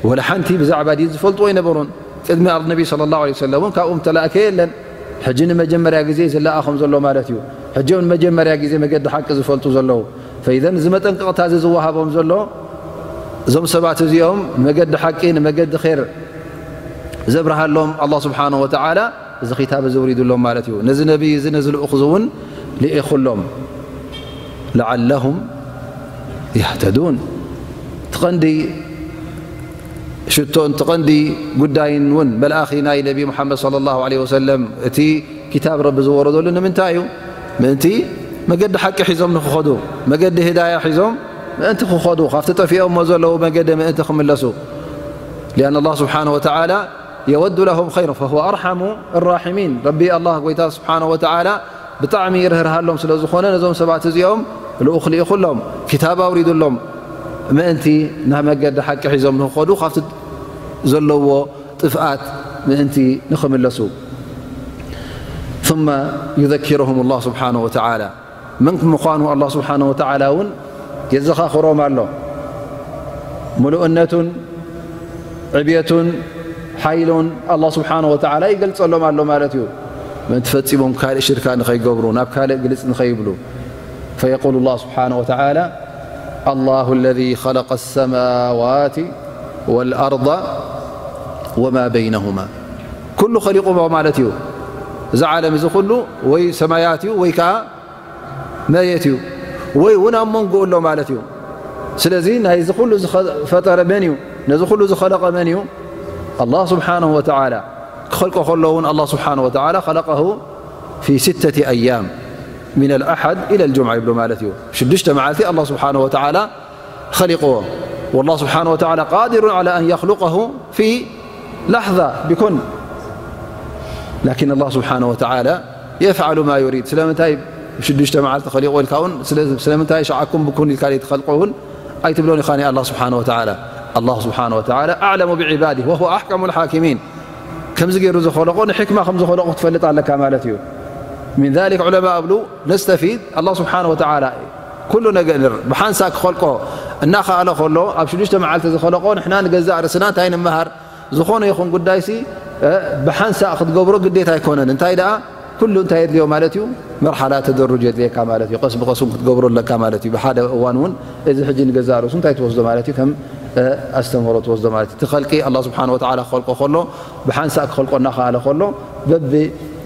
ወላ ሓንቲ ብዛዕባ ዲን ዝፈልጥዎ ኣይነበሩን። ቅድሚ ነቢ ሰለላሁ ዐለይሂ ወሰለም እውን ካብኦም ተላእከ የለን። ሕጂ ንመጀመርያ ግዜ ዝለኣኾም ዘሎ ማለት እዩ። ሕጂ እዮም ንመጀመርያ ግዜ መገዲ ሓቂ ዝፈልጡ ዘለዉ። ፈኢዘን እዚ መጠንቀቕታ እዚ ዝወሃቦም ዘሎ እዞም ሰባት እዚኦም ንመገዲ ሓቂ ንመገዲ ኼር ዘብርሃሎም ኣላህ ስብሓነሁ ወተዓላ እዚ ኺታብ እዚ ውሪዱሎም ማለት እዩ። ነዚ ነቢይ እዚ ነዚ ልኡኽ እዚ እውን ልኢኹሎም ለዓለሁም የህተዱን። እቲ ቐንዲ ሽቶን እቲ ቐንዲ ጉዳይን እውን መልኣኺ ናይ ነቢ ሙሓመድ ሰለላሁ ዐለይሂ ወሰለም እቲ ኪታብ ረቢ ዝወረደሉ ንምንታይ እዩ? ምእንቲ መገዲ ሓቂ ሒዞም ንክኸዱ፣ መገዲ ህዳያ ሒዞም ምእንቲ ክኸዱ፣ ካብቲ ጠፊኦሞ ዘለዉ መገዲ ምእንቲ ክምለሱ። ሊኣን ኣላህ ስብሓነሁ ወተዓላ የወዱ ለሁም ኸይሩ ፈሁወ ኣርሓሙ ራሒሚን። ረቢ ኣላህ ጎይታ ስብሓነሁ ወተዓላ ብጣዕሚ ይርህርሃሎም ስለ ዝኾነ ነዞም ሰባት እዚኦም ልኡኽ ልኢኹሎም፣ ክታብ ኣውሪዱሎም ምእንቲ ናብ መገዲ ሓቂ ሒዞም ንክኸዱ ካብቲ ዘለዎ ጥፍኣት ምእንቲ ንኽምለሱ። ثم يذكرهم الله سبحانه وتعالى መን ምዃኑ ኣላህ ስብሓነሁ ወተዓላ እውን የዘኻኽሮም ኣሎ። ምሉእነቱን ዕብየቱን ሓይሉን ኣላህ ስብሓነሁ ወተዓላ ይገልጸሎም ኣሎ ማለት እዩ። ምእንቲ ፈጺሞም ካልእ ሽርካ ንኸይገብሩ፣ ናብ ካልእ ግልጽ ንኸይብሉ። فيقول الله سبحانه وتعالى الله الذي خلق السماوات والأرض وما بينهما ኩሉ ኸሊቑዎ ማለት እዩ። እዚ ዓለም እዚ ኩሉ ወይ ሰማያት እዩ ወይ ከዓ መሬት እዩ ወይ እውን ኣብ መንጎኡ ኣሎ ማለት እዩ። ስለዚ ናይዚ ኩሉ ዝኸ- ፈጠረ መን እዩ? ነዚ ኩሉ ዝኸለቐ መን እዩ? ኣላህ ስብሓነሁ ወተዓላ። ክኸልቆ ከሎ እውን ኣላህ ስብሓነሁ ወተዓላ خلقه في ستة أيام من الأحد إلى الجمعة ይብሉ ማለት እዩ። ሽዱሽተ መዓልቲ ኣላህ ስብሓነሁ ወተዓላ ኸሊቕዎ። والله سبحانه وتعالى قادر على أن يخلقه في لحظة بكن لكن الله سبحانه وتعالى يفعل ما يريد ስለምንታይ ሽዱሽተ መዓልቲ ኸሊቑ ኢልካ እውን ስለ- ስለምንታይ ሸዓኩም ብኩን ኢልካ ዘይትኸልቆ እውን ኣይትብሎን ኢኻ ንኣላህ ስብሓነ ወተዓላ። ኣላህ ስብሓነ ወተዓላ أعلم بعباده وهو أحكم الحاكمين ከምዚ ገይሩ ዝኸለቆ ንሕክማ ከም ዝኸለቆ ክትፈልጥ ኣለካ ማለት እዩ። من ذلك ዑለማ እብሉ ነስተፊድ ኣላህ ስብሓነ ወተዓላ ኩሉ ነገር ብሓንሳእ ክኸልቆ እናኸኣለ ከሎ፣ ኣብ ሽዱሽተ መዓልቲ ዝኸለቆ፣ ንሕና ንገዛእ ርእስና እንታይ ንመሃር? ዝኾነ ይኹን ጉዳይሲ፣ እ፣ ብሓንሳእ ክትገብሮ ግዴታ ኣይኮነን። እንታይ ደኣ፣ ኩሉ እንታይ የድልዮ ማለት እዩ? መርሓላ ተደሩጅ የድልየካ ማለት እዩ። ቀስ ብቐስ እውን ክትገብሮ ኣለካ ማለት እዩ። ብሓደ እዋን እውን እዚ ሕጂ ንገዛእ ርእሱ እንታይ ትወስዶ ማለት እዩ? ከም፣ እ፣ ኣስተምህሮ ትወስዶ ማለት እዩ። እቲ ኸልቂ ኣላህ ስብሓነ ወተዓላ ክኸልቆ ከሎ፣ ብሓንሳእ ክኸልቆ እናኸኣለ ከሎ፣ በቢ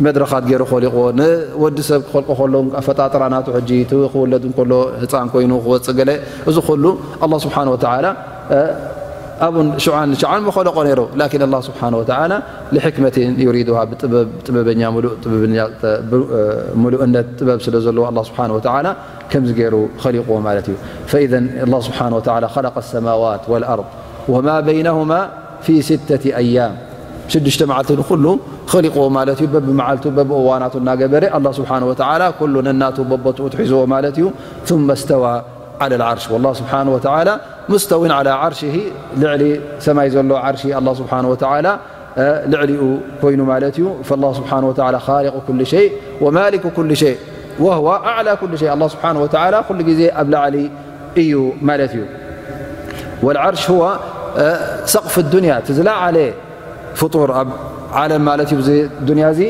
መድረኻት ገይሩ ኸሊቕዎ። ንወዲ ሰብ ክኸልቆ ከሎ፣ ኣፈጣጥራ ናቱ፣ ሕጂ እቲ ክውለድ እንከሎ፣ ህፃን ኮይኑ ክወፅእ ገለ፣ እዚ ኩሉ ኣላህ ስብሓነ ወተዓላ፣ እ፣ ኣብን ሽዓን ሽዓን ምኸለቆ ነይሩ። ላኪን ኣላህ ስብሓነ ወተዓላ፣ ልሕክመትን ዩሪዱሃ፣ ብጥበብ፣ ጥበበኛ፣ ሙሉእ ጥበበኛ፣ እ፣ ሙሉእነት ጥበብ ስለ ዘለዎ፣ ኣላህ ስብሓነ ወተዓላ ከምዚ ገይሩ ኸሊቕዎ ማለት እዩ። ፈኢዘን ኣላህ ስብሓነ ወተዓላ፣ خلق السماوات والأرض وما بينهما في ستة أيام። ሽዱሽተ መዓልቲ ንኹሉ ኸሊቕዎ ማለት እዩ። በብመዓልቱ፣ በብእዋናቱ እናገበረ፣ ኣላህ ስብሓነ ወተዓላ ኩሉ ነናቱ በቦትኡ ትሒዝዎ ማለት እዩ። ثم استوى على العرش. والله سبحانه وتعالى مستو على عرشه، ልዕሊ ሰማይ ዘሎ ዓርሺ ኣላህ ስብሓነ ወተዓላ፣ እ፣ ልዕሊኡ ኮይኑ ማለት እዩ። فالله سبحانه وتعالى خالق كل شيء ومالك كل شيء وهو أعلى كل شيء. ኣላህ ስብሓነ ወተዓላ ኩሉ ግዜ ኣብ ላዕሊ እዩ ማለት እዩ። والعرش هو، እ፣ سقف الدنيا، እቲ ዝለዓለ ፍጡር ኣብ ዓለም ማለት እዩ። እዚ ዱንያ እዚ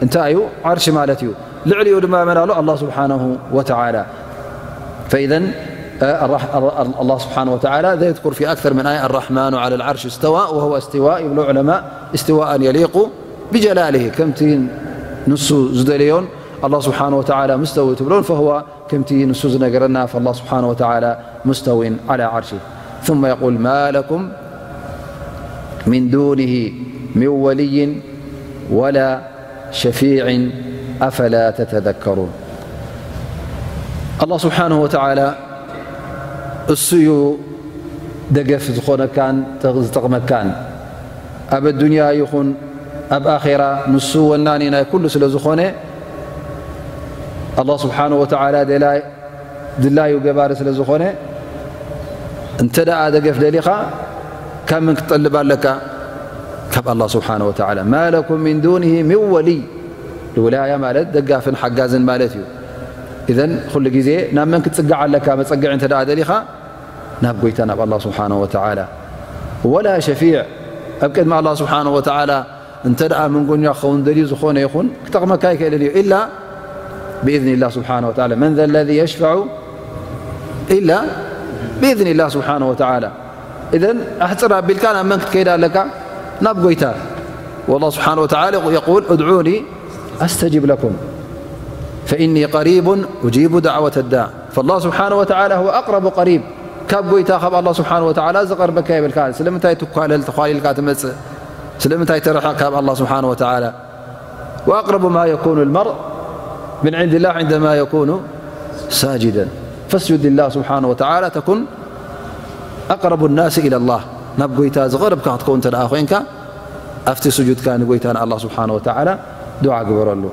እንታይ እዩ? ዓርሺ ማለት እዩ። ልዕሊኡ ድማ መን ኣሎ? ኣላህ ስብሓነሁ ወተዓላ። فإذا، እ፣ ኣራሕ-፣ ኣራ-፣ ኣላህ ስብሓነሁ ወተዓላ ዘየዝኩር في أكثر من آية الرحمن على العرش استوى وهو استواء ይብሉ ዑለማ፣ استواء يليق بجلاله፣ ከምቲ ንሱ ዝደለዮን ኣላህ ስብሓነሁ ወተዓላ مستو ትብሎን فهو ከምቲ ንሱ ዝነገረና، فالله سبحانه وتعالى مستو على عرشه. ثم يقول: ما لكم من دونه من ولي ولا شفيع أفلا تتذكرون. ኣላህ ስብሓነሁ ወተዓላ እሱ እዩ ደገፍ ዝኾነካን ዝጠቕመካን። ኣብ ኣዱንያ ይኹን ኣብ ኣኼራ ንሱ ወናኒ ናይ ኩሉ ስለ ዝኾነ፣ ኣላህ ስብሓነሁ ወተዓላ ደላይ-፣ ድላዩ ገባሪ ስለ ዝኾነ፣ እንተ ደኣ ደገፍ ደሊኻ ካብ መን ክትጠልብ ኣለካ? ካብ ኣላህ ስብሓነሁ ወተዓላ። ما لكم من دونه من ولي፣ ልውላያ ማለት ደጋፍን ሓጋዝን ማለት እዩ። ኢዘን ኩሉ ግዜ ናብ መን ክትጽጋዕ ኣለካ? መጸግዒ እንተ ደኣ ደሊኻ ናብ ጎይታ ናብ ኣላህ ስብሓነሁ ወተዓላ። ولا شفيع، ኣብ ቅድሚ ኣላህ ስብሓነሁ ወተዓላ እንተ ደኣ መንጎኛ ክኸውን ደልዩ ዝኾነ ይኹን ክጠቕመካ ኣይክእልን እዩ። إلا بإذن الله سبحانه وتعالى. من ذا الذي يشفع إلا بإذن الله سبحانه وتعالى. ኢዘን ኣሕጽር ኣቢልካ ናብ መን ክትከይድ ኣለካ? ናብ ጎይታ። والله سبحانه وتعالى يقول: ادعوني أستجب لكم فإني قريب أجيب دعوة الداع. فالله سبحانه وتعالى هو أقرب قريب. ካብ ጎይታ ካብ ኣላህ ስብሓነሁ ወተዓላ ዝቐርበካ የብልካ። ስለምንታይ ትኳለል፣ ተኳሊልካ ትመጽእ? ስለምንታይ ትርሕቕ ካብ ኣላህ ስብሓነሁ ወተዓላ? وأقرب ما يكون المرء من عند الله عندما يكون ساجدا فاسجد لله سبحانه وتعالى تكن أقرب الناس إلى الله. ናብ ጎይታ ዝቐረብካ ክትከውን እንተ ደኣ ኮይንካ፣ ኣብቲ ስጁድካ ንጎይታ ንኣላህ ስብሓነሁ ወተዓላ ዱዓ ግበረሉ።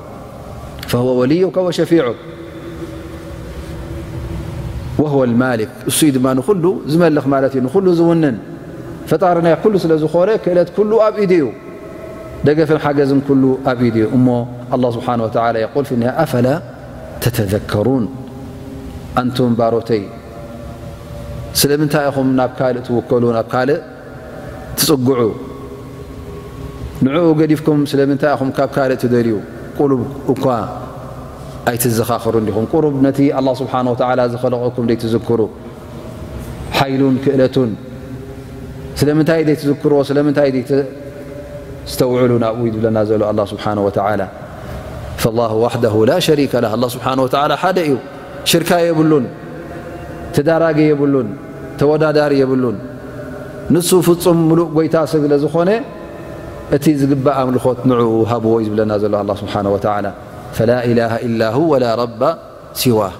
فهو وليك وشفيعك وهو المالك. እሱ እዩ ድማ ንኹሉ ዝመልኽ ማለት እዩ፣ ንኹሉ ዝውንን። ፈጣሪ ናይ ኩሉ ስለ ዝኾነ፣ ክእለት ኩሉ ኣብ ኢዱ እዩ። ደገፍን ሓገዝን ኩሉ ኣብ ኢዱ እዩ። እሞ ኣላህ ስብሓነሁ ወተዓላ የቁል ፊ ኒሃያ: أفلا تتذكرون። ኣንቱም ባሮተይ፣ ስለምንታይ ኢኹም ናብ ካልእ ትውከሉ፣ ናብ ካልእ ትጽግዑ? ንዕኡ ገዲፍኩም ስለምንታይ ኢኹም ካብ ካልእ ትደልዩ? ቁሩብ እኳ ኣይትዘኻኸሩን ዲኹም? ቁሩብ ነቲ ኣላህ ስብሓነሁ ወተዓላ ዝኸለቐኩም ደይትዝክሩ? ሓይሉን ክእለቱን ስለምንታይ ዘይትዝክርዎ? ስለምንታይ ዘይተስተውዕሉ ናብኡ እዩ ዝብለና ዘሎ ኣላህ ስብሓነሁ ወተዓላ። فالله وحده لا شريك له። ኣላህ ስብሓነሁ ወተዓላ ሓደ እዩ፣ ሽርካ የብሉን፣ ተዳራጊ የብሉን፣ ተወዳዳሪ የብሉን። ንሱ ፍጹም ምሉእ ጎይታ ስለ ዝኾነ፣ እቲ ዝግባእ ኣምልኾት ንዕኡ ሃብዎ እዩ ዝብለና ዘሎ ኣላህ ስብሓነሁ ወተዓላ። فلا إله إلا هو ولا رب سواه።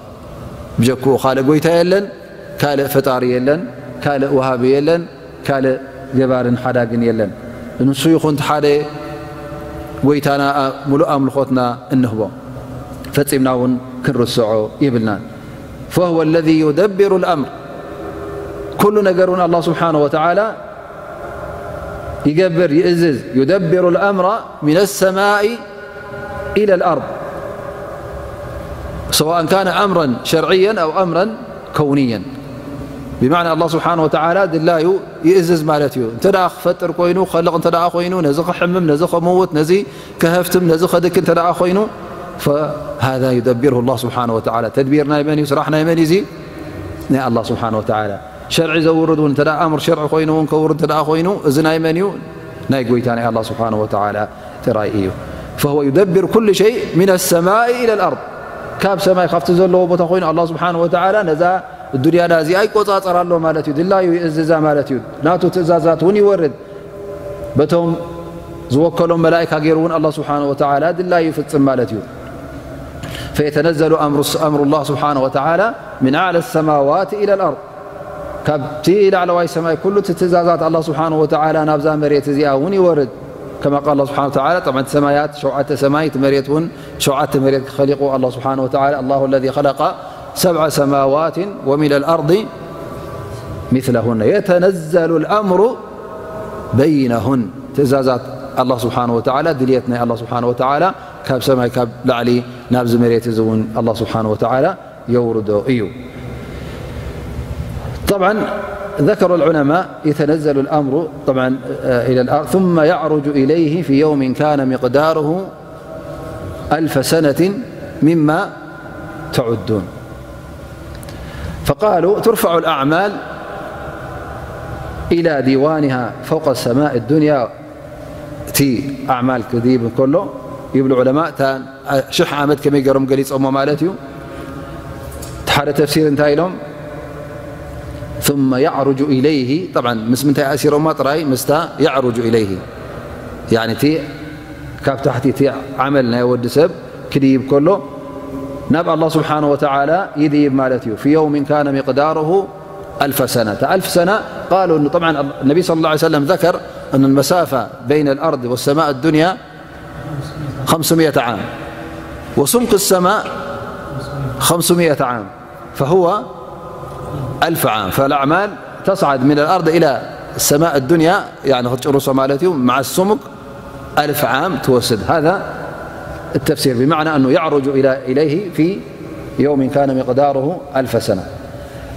ብጀክኡ ካልእ ጎይታ የለን፣ ካልእ ፈጣሪ የለን፣ ካልእ ወሃቢ የለን፣ ካልእ ገባርን ሓዳግን የለን። ንሱ ይኹን እቲ ሓደ ጎይታና፣ ኣ-፣ ምሉእ ኣምልኾትና እንህቦ። ፈጺምና እውን ክንርስዖ የብልናን። فهو الذي يدبر الأمر። ኩሉ ነገር እውን ኣላህ ስብሓነሁ ወተዓላ ይገብር፣ ይእዝዝ። يدبر الأمر من السماء إلى الأرض። سواء كان أمرا شرعيا أو أمرا كونيا. بمعنى الله سبحانه وتعالى ድላዩ ይእዝዝ ማለት እዩ። እንተ ደኣ ክፈጥር ኮይኑ፣ ክኸልቕ እንተ ደኣ ኮይኑ፣ ነዚ ክሕምም፣ ነዚ ክመውት፣ ነዚ ከሀፍትም፣ ነዚ ከድክ እንተ ደኣ ኮይኑ፣ فهذا يدبره الله سبحانه وتعالى። ተድቢር ናይ መን እዩ? ስራሕ ናይ መን እዩ? እዚ ናይ ኣላህ ስብሓነ ወተዓላ። ሸርዒ ዘውርድ እውን እንተ ደኣ ኣምር ሸርዒ ኮይኑ እውን ከውርድ እንተ ደኣ ኮይኑ፣ እዚ ናይ መን እዩ? ናይ ጎይታ ናይ ኣላህ ስብሓነ ወተዓላ ጥራይ እዩ። فهو يدبر كل شيء من السماء إلى الأرض። ካብ ሰማይ ካብቲ ዘለዎ ቦታ ኮይኑ ኣላህ ስብሓነ ወተዓላ ነዛ ዱንያና እዚኣ ይቆጻጸር ኣሎ ማለት እዩ። ድላዩ ይእዝዛ ማለት እዩ። ናቱ ትእዛዛት እውን ይወርድ። በቶም ዝወከሎም መላእካ ገይሩ እውን ኣላህ ስብሓነ ወተዓላ ድላዩ ይፍጽም ማለት እዩ። فيتنزل أمر، أمر الله سبحانه وتعالى من أعلى السماوات إلى الأرض። ካብቲ ላዕለዋይ ሰማይ ኩሉ እቲ ትእዛዛት ኣላህ ስብሓነ ወተዓላ ናብዛ መሬት እዚኣ እውን ይወርድ። كما قال الله سبحانه وتعالى، طبعا እቲ ሰማያት ሸውዓተ ሰማይ፣ እቲ መሬት እውን ሸውዓተ መሬት ከሊቑ ኣላህ ስብሓነ ወተዓላ، الله الذي خلق سبع سماوات ومن الأرض مثلهن يتنزل الأمر بينهن። ትእዛዛት ኣላህ ስብሓነ ወተዓላ፣ ድልየት ናይ ኣላህ ስብሓነ ወተዓላ ካብ ሰማይ ካብ ላዕሊ ናብዚ መሬት እዚ እውን ኣላህ ስብሓነ ወተዓላ የውርዶ እዩ። طبعا ذكر العلماء يتنزل الأمر طبعا، آه، إلى الأرض ثم يعرج إليه في يوم كان مقداره ألف سنة مما تعدون. فقالوا ترفع الأعمال إلى ديوانها فوق السماء الدنيا. እቲ ኣዕማል ክድይብ እንከሎ ይብሉ ዑለማ፣ እታ ሽሕ ዓመት ከመይ ገይሮም ገሊጾሞ ማለት እዩ። እቲ ሓደ ተፍሲር እንታይ ኢሎም? ثم يعرج إليه، طبعا ምስ ምንታይ ኣሲሮማ ጥራይ? ምስታ يعرج إليه، ያኒ እቲ ካብ ታሕቲ እቲ ዓመል ናይ ወዲ ሰብ ክድይብ ከሎ ናብ ኣላህ ስብሓነ ወተዓላ ይድይብ ማለት እዩ። في يوم كان مقداره ألف سنة. ألف سنة، قالوا إنه طبعا النبي صلى الله عليه وسلم ذكر أن المسافة بين الأرض والسماء الدنيا خمسمائة عام، وسمك السماء خمسمائة عام، فهو ألف عام. فالأعمال تصعد من الأرض إلى السماء الدنيا، يعني خد رسوم مالتي مع السمك ألف عام توسد. هذا التفسير، بمعنى أنه يعرج إلى، إليه في يوم كان مقداره ألف سنة.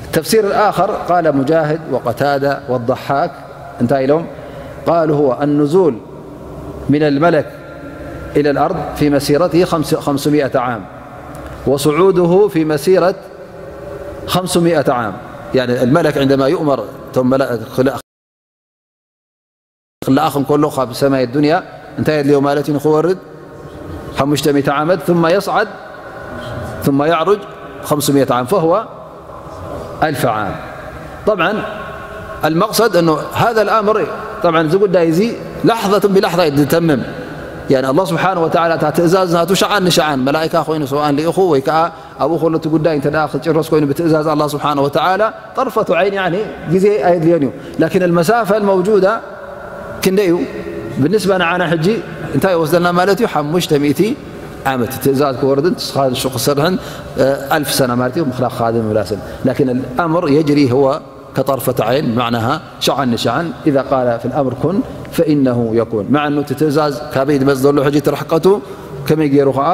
التفسير الآخر قال مجاهد وقتادة والضحاك، انتهى لهم، قالوا هو النزول من الملك إلى الأرض في مسيرته خمس-، خمسمائة عام، وصعوده في مسيرة خمسمائة عام. يعني الملك عندما يؤمر، ثم لا-، ክልኣኽ እንከሎ ካብ ሰማይ ዱንያ እንታይ የድልዮ ማለት እዩ ንኽወርድ? ሓሙሽተ ሚእቲ ዓመት። ثم يصعد ثم يعرج خمسمائة عام، فهو ألف عام. طبعا المقصد أنه هذا الأمر، طبعا እዚ ጉዳይ እዚ ላሕظة ብላሕظة እዩ ዝተምም። يعني ኣላህ ስብሓነ ወተዓላ እታ ትእዛዝ ናቱ ሸዓን ንሸዓን መላእካ ኮይኑ ሰብኣን ልኢኹ ወይ ከዓ ኣብኡ ከሎ እቲ ጉዳይ እንተ ደኣ ክጭረስ ኮይኑ ብትእዛዝ ኣላህ ስብሓነ ወተዓላ ጠርፈቱ ዓይን፣ ያኒ ግዜ ኣየድልዮን እዩ። ላኪን المسافة الموجودة ክንደይ እዩ? ብንስባ ንዓና ሕጂ እንታይ ይወስደና ማለት እዩ? ሓሙሽተ ሚእቲ ዓመት ትእዛዝ ክወርድን ንስኻ ንሱ ክሰርሕን፣ እ፣ ኣልፍ ሰና ማለት እዩ፣ ምኽላፍ ኻድን ምላስን። ላኪን الأمر يجري هو كطرفة عين، معناها ሸዓን ንሸዓን، إذا قال في الأمر كن فإنه يكون. مع أنه እቲ ትእዛዝ ካበይ ድመጽእ ዘሎ ሕጂ እቲ ርሕቀቱ ከመይ ገይሩ ኸዓ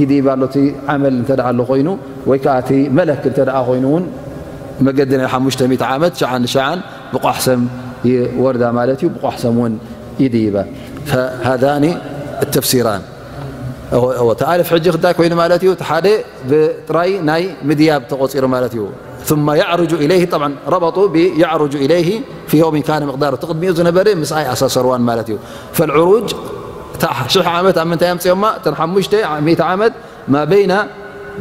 ይድይብ ኣሎ፣ እቲ ዓመል እንተ ደኣ ኣሎ ኮይኑ፣ ወይ ከኣ እቲ መለክ እንተ ደኣ ኮይኑ እውን መገዲ ናይ ሓሙሽተ ሚእቲ ዓመት ሸዓን ንሸዓን ብቋሕ ሰም ይወርዳ ማለት እዩ፣ ብቋሕ ሰም እውን ይድይባ። فهذان التفسيران። እወ፣ እወ፣ እቲ ኣልፍ ሕጂ እንታይ ኮይኑ ማለት እዩ? እቲ ሓደ ብጥራይ ናይ ምድያብ ተቖጺሩ ማለት እዩ። ثم يعرج إليه، طبعا ربطوا ب يعرج إليه في يوم كان مقداره، እቲ ቅድሚኡ ዝነበረ ምስኣ ይኣሳሰርዋን ማለት እዩ። فالعروج እታ ሽሕ ዓመት ኣብ ምንታይ ኣምፅኦማ? እተን ሓሙሽተ ሚእቲ ዓመት ما بين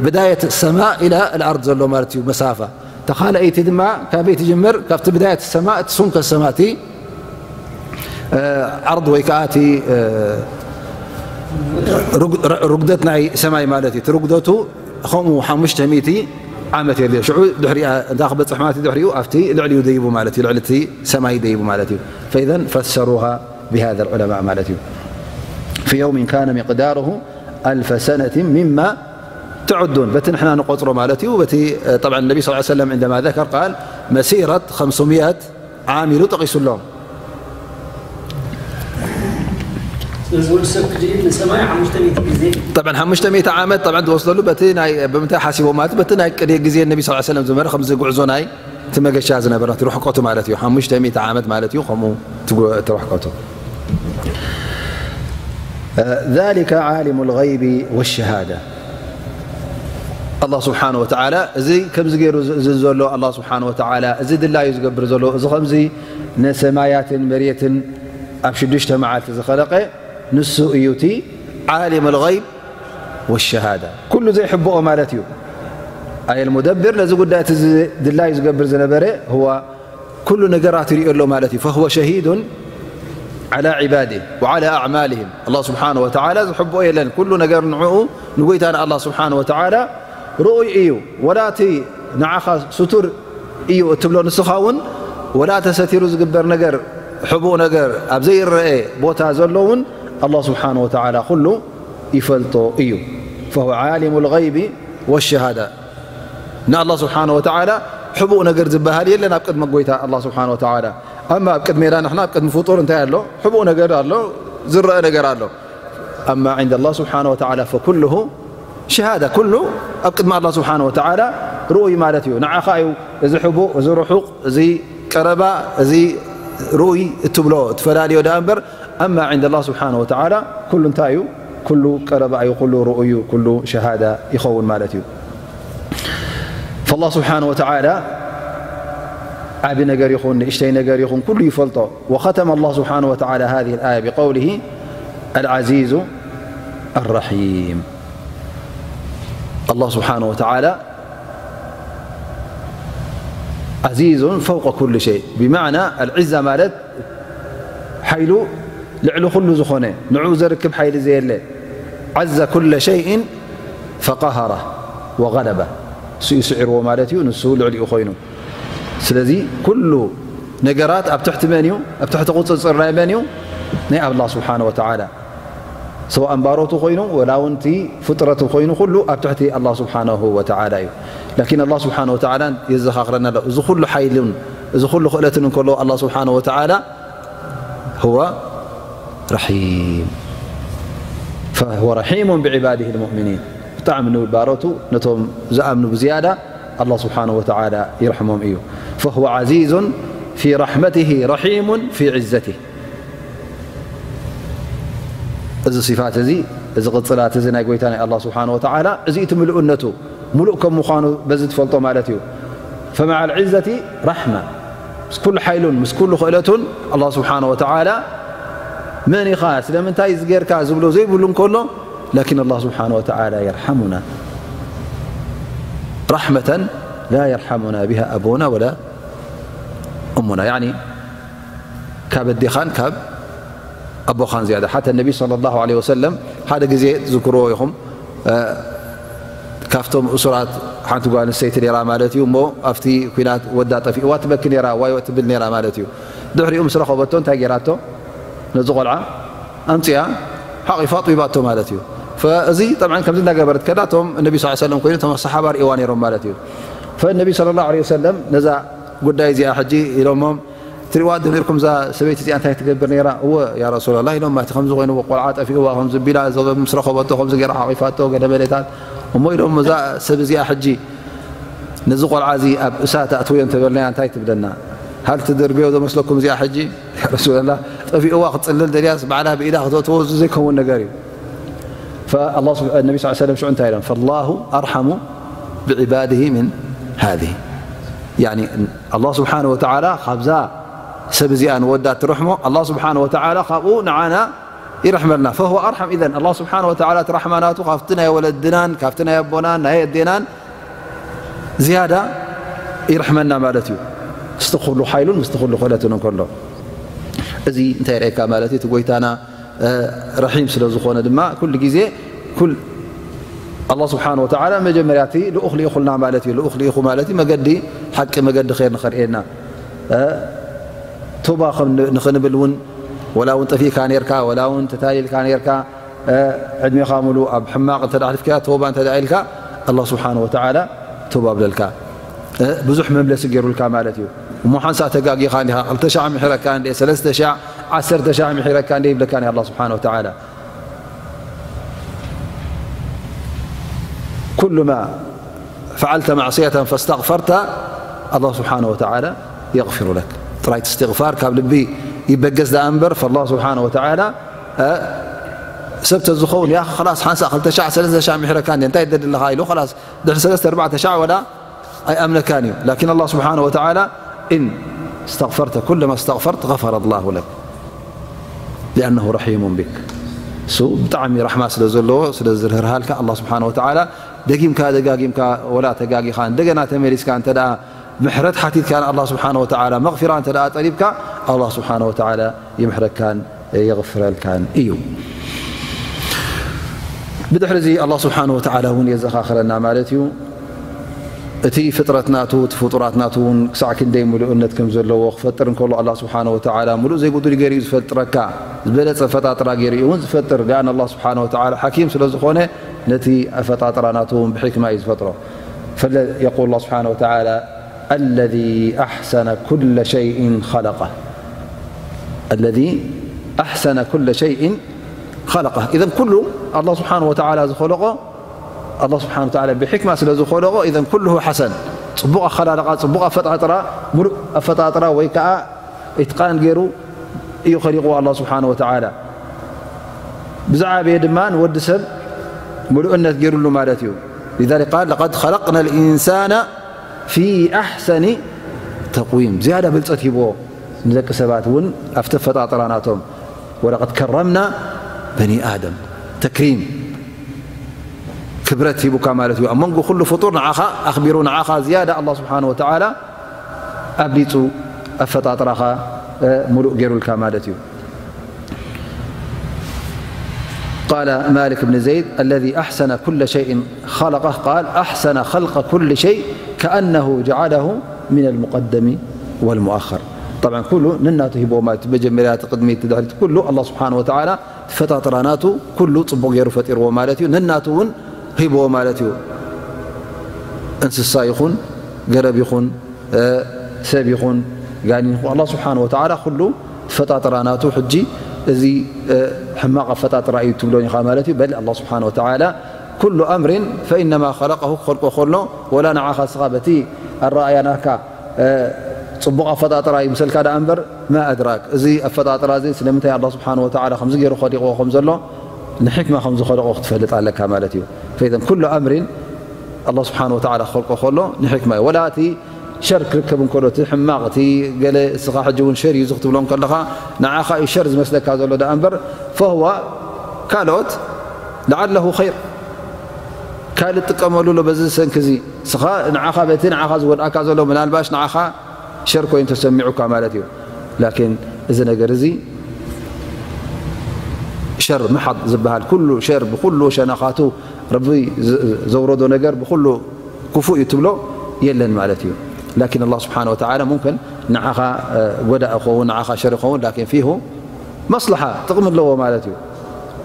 بداية السماء إلى الأرض ዘሎ ማለት እዩ መሳፋ። እታ ካልኣይቲ ድማ ካበይ ትጅምር? ካብቲ ብዳየት ሰማ፣ እቲ ሱንከ ሰማ፣ እቲ፣ እ፣ ዓርድ ወይ ከዓ እቲ፣ እ፣ ርግ-፣ ር-፣ ርጉደት ናይ ሰማይ ማለት እዩ። እቲ ርጉደቱ ከምኡ ሓሙሽተ ሚእቲ ዓመት የድልዮ። ሽዑ ድሕሪኣ እንዳ ክበፅሕ ማለት እዩ፣ ድሕሪኡ ኣብቲ ልዕሊኡ ደይቡ ማለት እዩ፣ ልዕሊ እቲ ሰማይ ደይቡ ማለት እዩ። فإذا فسروها بهذا العلماء ማለት እዩ። في يوم كان مقداره ألف سنة مما تعدون، በቲ ንሕና ንቆፅሮ ማለት እዩ። በቲ፣ طبعا النبي صلى الله عليه وسلم عندما ذكر قال مسيرة خمسمائة عام ኢሉ ጠቒሱሎም። እዚ ወዲ ሰብ ክድይብ ንሰማይ ሓሙሽተ ሚእቲ ግዜ። ጠብዓን ሓሙሽተ ሚእቲ ዓመት ጠብዓን ትወስደሉ በቲ ናይ ብምንታይ ሓሲቦ ማለት በቲ ናይ ቅድየ ግዜ ነቢ ስ ሰለም ዝነበረ ከምዚ ጉዕዞ ናይ እቲ መገሻ ዝነበረ እቲ ርሕቀቱ ማለት እዩ። ሓሙሽተ ሚእቲ ዓመት ማለት እዩ። ከምኡ ትጉ- እቲ ርሕቀቱ ذلك عالم الغيب والشهادة ኣላህ ስብሓን ወተዓላ እዚ ከምዚ ገይሩ ዝእዝዝ ዘሎ ኣላህ ስብሓን ወተዓላ እዚ ድላዩ ዝገብር ዘሎ እዚ ከምዚ ነሰማያትን መሬትን ኣብ ሽዱሽተ መዓልቲ ዝኸለቀ ንሱ እዩ እቲ ዓሊም ልغይብ ወሸሃዳ ኩሉ ዘይሕብኦ ማለት እዩ። ኣየ ልሙደብር ነዚ ጉዳይ እቲ ድላዩ ዝገብር ዝነበረ ህዋ ኩሉ ነገራት ይሪኦ ኣሎ ማለት እዩ። ፈህወ ሸሂዱን ዓላ ዒባድህ ወዓላ ኣዕማልህም ኣላህ ስብሓን ወተዓላ ዝሕብኦ የለን። ኩሉ ነገር ንዕኡ ንጎይታ ንኣላህ ስብሓን ወተዓላ ርኡይ እዩ። ወላ እቲ ንዓኻ ስቱር እዩ እትብሎ ንስኻ እውን ወላ ተሰቲሩ ዝግበር ነገር ሕቡእ ነገር ኣብ ዘይረአ ቦታ ዘሎ እውን ኣላህ ስብሓን ወተዓላ ኩሉ ይፈልጦ እዩ። ፈሁወ ዓሊሙ ልገይቢ ወሸሃዳ ንኣላህ ስብሓን ወተዓላ ሕቡእ ነገር ዝበሃል የለን ኣብ ቅድሚ ጎይታ ኣላህ ስብሓን ወተዓላ። ኣማ ኣብ ቅድሜና ንሕና ኣብ ቅድሚ ፍጡር እንታይ ኣሎ? ሕቡእ ነገር ኣሎ፣ ዝረአ ነገር ኣሎ። ኣማ ዕንደ ኣላህ ስብሓን ወተዓላ ፈኩልሁ ሸሃዳ ኩሉ ኣብ ቅድሚ ኣላህ ስብሓን ወተዓላ ርኡይ ማለት እዩ። ንዓኻ እዩ እዚ ሕቡእ፣ እዚ ርሑቕ፣ እዚ ቀረባ፣ እዚ ርኡይ እትብሎ ትፈላልዮ ደኣ እምበር ኣማ ዕንደ ኣላህ ስብሓን ወተዓላ ኩሉ እንታይ እዩ? ኩሉ ቀረባ እዩ፣ ኩሉ ርኡይ እዩ፣ ኩሉ ሸሃዳ ይኸውን ማለት እዩ። ፈላህ ስብሓን ወተዓላ ዓቢ ነገር ይኹን ንእሽተይ ነገር ይኹን ኩሉ ይፈልጦ። وختم الله سبحانه وتعالى هذه الآية بقوله العزيز الرحيم ኣላህ ስብሓን ወተዓላ ዓዚዙን ፈውቀ ኩሉ ሸይ ብማዕና ኣልዕዛ ማለት ሓይሉ ልዕሊ ኩሉ ዝኾነ ንዕኡ ዘርክብ ሓይሊ ዘየለ ዓዘ ኩለ ሸይን ፈቀሃረ ወገለበ ንሱ ይስዕርዎ ማለት እዩ። ንሱ ልዕሊኡ ኮይኑ ስለዚ ኩሉ ነገራት ኣብ ትሕቲ መን እዩ? ኣብ ትሕቲ ቁፅፅር ናይ መን እዩ? ናይ ኣላህ ስብሓን ወተዓላ ሰዋእ ባሮቱ ኮይኑ ወላ እውን እቲ ፍጥረቱ ኮይኑ ኩሉ ኣብ ትሕቲ ኣላህ ስብሓነሁ ወተዓላ እዩ። ላኪን ኣላህ ስብሓነሁ ወተዓላ የዘኻኽረና ኣሎ። እዚ ኩሉ ሓይልን እዚ ኩሉ ክእለትን እንከሎ ኣላህ ስብሓነሁ ወተዓላ ሁወ ረሒም ፈሁወ ረሒሙን ብዕባድህ ልሙእሚኒን ብጣዕሚ ንባሮቱ ነቶም ዝኣምኑ ብዝያዳ ኣላህ ስብሓነሁ ወተዓላ ይርሕሞም እዩ። ፈሁወ ዓዚዙን ፊ ረሕመትህ ረሒሙን ፊ ዕዘትህ እዚ ሲፋት እዚ እዚ ቅፅላት እዚ ናይ ጎይታ ናይ ኣላህ ስብሓን ወተዓላ እዚ እቲ ምልኡነቱ ሙሉእ ከም ምዃኑ በዚ ትፈልጦ ማለት እዩ። ፈመዓ ልዕዘቲ ራሕማ ምስ ኩሉ ሓይሉን ምስ ኩሉ ክእለቱን ኣላህ ስብሓን ወተዓላ መን ኢኻ ስለምንታይ እዚ ጌርካ ዝብሎ ዘይብሉ እንከሎ ላኪን ኣላህ ስብሓን ወተዓላ የርሓሙና ራሕመተን ላ የርሓሙና ቢሃ ኣቦና ወላ እሙና ያኒ ካብ ኣዴኻን ካብ ኣቦኻን ዝያዳ ሓተ ነቢ صلى الله عليه وسلم ሓደ ግዜ ትዝክርዎ ኢኹም ካብቶም እሱራት ሓንቲ ጓል ኣንስተይቲ ነራ ማለት እዩ እሞ ኣብቲ ኩናት ወዳ ጠፊእዋ ትበኪ ነራ ዋይ ትብል ነራ ማለት እዩ። ድሕሪኡ ምስ ረኸበቶ እንታይ ገይራቶ ነዚ ቆልዓ ኣምፅያ ሓቒፋ ኣጥቢባቶ ማለት እዩ። እዚ ጠብዓን ከምዚ እንዳገበረት ከላ እቶም ነቢ ስ ሰለም ኮይኑ እቶም ሰሓባ ርእዋ ነይሮም ማለት እዩ። ፈነቢ صلى الله عليه وسلم ነዛ ጉዳይ እዚኣ ሕጂ ኢሎሞም ትሪእዋ ዶ ነርኩም እዛ ሰበይቲ እዚኣ እንታይ ትገብር ነይራ? እወ ያ ረሱላላህ ኢሎም፣ እቲ ከምዚ ኮይንዎ ቆልዓ ጠፊእዋ ከምዚ ቢላ ምስ ረኸበቶ ከምዚ ገይራ ሓቒፋቶ ገለ መለታት እሞ ኢሎም፣ እዛ ሰብ እዚኣ ሕጂ ነዚ ቆልዓ እዚ ኣብ እሳት ኣእትውዮ እንተበልናያ እንታይ ትብለና? ሃል ትድርብዮ ዶ መስለኩም እዚኣ ሕጂ? ያ ረሱላላህ ጠፊእዋ ክትጽልል ደልያስ ባዕላ ብኢዳ ክተእትዎ እዚ ዘይከውን ነገር እዩ። ነቢ ስ ሰለም ሽዑ እንታይ ኢሎም? ፈላሁ ኣርሓሙ ብዕባድሂ ምን ሃዚህ ኣላህ ስብሓን ወተዓላ ካብዛ ሰብ እዚኣ ንወዳ ትርሕሞ ኣላህ ስብሓን ወተዓላ ካብኡ ንዓና ይርሕመልና። ፈሁወ ኣርሓም ኢዘን ኣላህ ስብሓን ወተዓላ እቲ ራሕማ ናቱ ካብቲ ናይ ወለድናን ካብቲ ናይ ኣቦናን ናይ ኣዴናን ዝያዳ ይርሕመና ማለት እዩ። ምስቲ ኩሉ ሓይሉን ምስቲ ኩሉ ክእለቱን እንከሎ እዚ እንታይ የርእየካ ማለት እዩ? እቲ ጎይታና ረሒም ስለ ዝኾነ ድማ ኩሉ ግዜ ኩል ኣላህ ስብሓን ወተዓላ መጀመርያ እቲ ልኡኽ ልኢኹልና ማለት እዩ። ልኡኽ ልኢኹ ማለት እዩ መገዲ ሓቂ መገዲ ኸይር ንኸርእየና ቶባ ንኽንብል እውን ወላ እውን ጠፊእካ ነርካ ወላ እውን ተታሊልካ ነርካ ዕድሜኻ ሙሉ ኣብ ሕማቕ እንተ ኣሕሊፍካ ቶባ እንተ ኢልካ ኣላህ ስብሓን ወተዓላ ቶባ ብለልካ ብዙሕ መምለሲ ገይሩልካ ማለት እዩ። እሞ ሓንሳእ ተጋጊኻ እንዲኻ ክልተ ሻዕ ምሕረካ እንደ ሰለስተ ሻዕ ዓሰርተ ሻሕ ምሒረካ እንደ ይብለካ ናይ ኣላህ ስብሓን ወተዓላ። ኩሉማ ፈዓልተ ማዕስየተን ፈስተግፈርተ ኣላህ ስብሓን ወተዓላ የግፊሩ ለክ። ጥራይ እስትግፋር ካብ ልቢ ይበገስ ደኣ እምበር፣ ፈላህ ስብሓን ወተዓላ፣ እ፣ ሰብ ተዝኸውን፣ ያ ኸላስ ሓንሳ ክልተ ሻዕ ሰለስተ ሻዕ ምሒረካ እንደ እንታይ ደድለኻ ኢሉ፣ ኸላስ ድሕሪ ሰለስተ ኣርባዕተ ሻዕ ወላ ኣይኣምነካን እዩ። ላኪን ኣላህ ስብሓን ወተዓላ፣ ኢን እስተግፈርተ ኩለማ እስተግፈርት ገፈረ ላሁ ለክ። ሊኣነሁ ረሒሙን ቢክ። እሱ ብጣዕሚ ራሕማ ስለ ዘለዎ፣ ስለ ዝርህርሃልካ፣ ኣላህ ስብሓን ወተዓላ ደጊምካ ደጋጊምካ ወላ ተጋጊኻ እንደገና ተመሊስካ እንተ ደኣ ምሕረት ሓቲትካ ንኣላህ ስብሓን ወተዓላ መግፊራ እንተ ደኣ ጠሊብካ፣ ኣላህ ስብሓን ወተዓላ ይምሕረካን የግፍረልካን እዩ። ብድሕሪ እዚ ኣላህ ስብሓን ወተዓላ እውን የዘኻኽረና ማለት እዩ። እቲ ፍጥረት ናቱ፣ እቲ ፍጡራት ናቱ እውን ክሳዕ ክንደይ ምሉእነት ከም ዘለዎ ክፈጥር እንከሎ፣ ኣላህ ስብሓን ወተዓላ ምሉእ ዘይጉዱል ገይሩ እዩ ዝፈጥረካ። ዝበለጸ ኣፈጣጥራ ገይሩ እዩ እውን ዝፈጥር። ሊኣን ኣላህ ስብሓን ወተዓላ ሓኪም ስለ ዝኾነ፣ ነቲ ኣፈጣጥራ ናቱ እውን ብሕክማ እዩ ዝፈጥሮ። ፈለ-፣ የቁል ኣላህ ስብሓን ወተዓላ፣ ኣለዚ ኣሕሰነ ኩለ ሸይእን ኸለቀ። ኣለዚ ኣሕሰነ ኩለ ሸይእን ኸለቀ። ኢዘን ኩሉ ኣላህ ስብሓን ወተዓላ ዝኸለቆ፣ ኣላህ ስብሓን ወተዓላ ብሕክማ ስለ ዝኸለቆ፣ ኢዘን ኩልሁ ሓሰን፣ ጽቡቕ ኣኸላልቓ፣ ጽቡቕ ኣፈጣጥራ፣ ምሉእ ኣፈጣጥራ ወይ ከዓ ኢትቃን ገይሩ እዩ ኸሊቕዎ ኣላህ ስብሓን ወተዓላ። ብዝዓበየ ድማ ንወዲ ሰብ ምሉእነት ገይሩሉ ማለት እዩ። ሊዛሊክ ቃል፣ ለቀድ ኸለቅና ልኢንሳነ ፊ ኣሕሰኒ ተቅዊም። ዝያዳ ብልጸት ሂብዎ ንደቂ ሰባት እውን ኣብቲ ኣፈጣጥራ ናቶም። ወለቀድ ከረምና በኒ ኣደም። ተክሪም፣ ክብረት ሂቡካ ማለት እዩ። ኣብ መንጎ ኩሉ ፍጡር ንዓኻ ኣኽቢሩ፣ ንዓኻ ዝያዳ ኣላህ ስብሓን ወተዓላ ኣብሊጹ ኣፈጣጥራኻ፣ እ፣ ምሉእ ገይሩልካ ማለት እዩ። قال مالك بن زيد: الذي أحسن كل شيء خلقه، قال: أحسن خلق كل شيء كأنه جعله من المقدم والمؤخر. طبعا ኩሉ ነናቱ ሂብዎ ማለት እዩ። መጀመርያ፣ እቲ ቅድሚት፣ እቲ ድሕሪት፣ ኩሉ ኣላህ ስብሓን ወተዓላ ፈጣጥራ ናቱ ኩሉ ጽቡቕ ገይሩ ፈጢርዎ ማለት እዩ። ነናቱ እውን ሂብዎ ማለት እዩ። እንስሳ ይኹን፣ ገረብ ይኹን፣ እ፣ ሰብ ይኹን፣ ጋኔን ይኹን፣ ኣላህ ስብሓን ወተዓላ ኩሉ ፈጣጥራ ናቱ። ሕጂ እዚ፣ እ፣ ሕማቕ ኣፈጣጥራ እዩ ትብሎን ኢኻ ማለት እዩ። በል ኣላህ ስብሓን ወተዓላ ኩሉ ኣምሪን ፈኢነማ ኸለቀሁ ክኸልቆ ከሎ፣ ወላ ንዓኻ እስኻ በቲ ኣረኣእያ ናትካ፣ እ፣ ጽቡቕ ኣፈጣጥራ ይምሰልካ ደኣ እምበር፣ ማ ኣድራክ፣ እዚ ኣፈጣጥራ እዚ ስለምንታይ ኣላህ ስብሓን ወተዓላ ከምዚ ገይሩ ኸሊቕዎ ከም ዘሎ፣ ንሕክማ ከም ዝኸለቆ ክትፈልጥ ኣለካ ማለት እዩ። ፈኢዘን ኩሉ ኣምሪን ኣላህ ስብሓን ወተዓላ ክኸልቆ ከሎ ንሕክማ እዩ። ወላ እቲ ሸር ክርከብ እንከሎ፣ እቲ ሕማቕ፣ እቲ ገለ እስኻ ሕጂ እውን ሸር እዩ እዚ ክትብሎ እንከለኻ፣ ንዓኻ እዩ ሸር ዝመስለካ ዘሎ ደኣ እምበር፣ ፈህዋ ካልኦት ለዓለሁ ኸይር፣ ካልእ ጥቀመሉ ኣሎ በዚ ሰንኪ እዚ። እስኻ ንዓኻ በቲ ንዓኻ ዝጎድኣካ ዘሎ ምናልባሽ ንዓኻ ሸር ኮይኑ ተሰሚዑካ ማለት እዩ። ላኪን እዚ ነገር እዚ ሸር መሓድ ዝበሃል ኩሉ ሸር ብኩሉ ሸነኻቱ ረቢ ዘ-፣ ዘውረዶ ነገር ብኩሉ ክፉእ እዩ ትብሎ የለን ማለት እዩ። ላኪን ኣላህ ስብሓነ ወተዓላ ሙምክን ንዓኻ፣ እ፣ ጎዳእ ይኸውን፣ ንዓኻ ሸር ይኸውን፣ ላኪን ፊሁ መስለሓ ጥቕሚ ኣለዎ ማለት እዩ።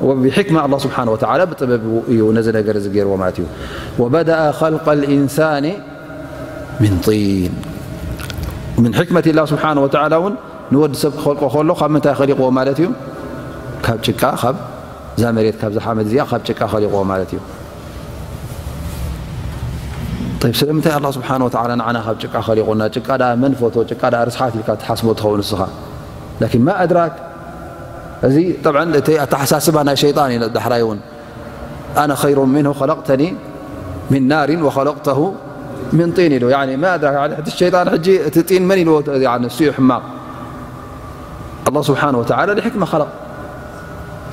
ወብሕክማ ኣላህ ስብሓነ ወተዓላ ብጥበቡ እዩ ነዚ ነገር እዚ ገይርዎ ማለት እዩ። ወበደኣ ኸልቀ ልኢንሳኒ ምን ጢን። ምን ሕክመት ላህ ስብሓነ ወተዓላ እውን ንወዲ ሰብ ክኸልቆ ከሎ ካብ ምንታይ ኸሊቕዎ ማለት እዩ? ካብ ጭቃ፣ ካብ እዛ መሬት፣ ካብዛ ሓመድ እዚኣ፣ ካብ ጭቃ ኸሊቕዎ ማለት እዩ። ጠይብ፣ ስለምንታይ ኣላህ ስብሓነ ወተዓላ ንዓና ካብ ጭቃ ኸሊቑና? ጭቃ ደኣ መን ፈቶ? ጭቃ ደኣ ርስሓት ኢልካ ትሓስቦ ትኸውን ንስኻ። ላኪን ማ ኣድራክ፣ እዚ ጠብዓን እቲ ኣተሓሳስባ ናይ ሸይጣን እዩ። ዳሕራይ እውን ኣነ ኸይሩ ሚንሁ ኸለቅተኒ ሚን ናሪን ወኸለቅተሁ ሚን ጢን ኢሉ። ያኒ ማ ኣድራክ፣ ያኒ እቲ ሸይጣን ሕጂ እቲ ጢን መን ኢልዎ? ያኒ እሱ እዩ ሕማቕ። ኣላህ ስብሓነ ወተዓላ ልሕክማ ኸለቕ።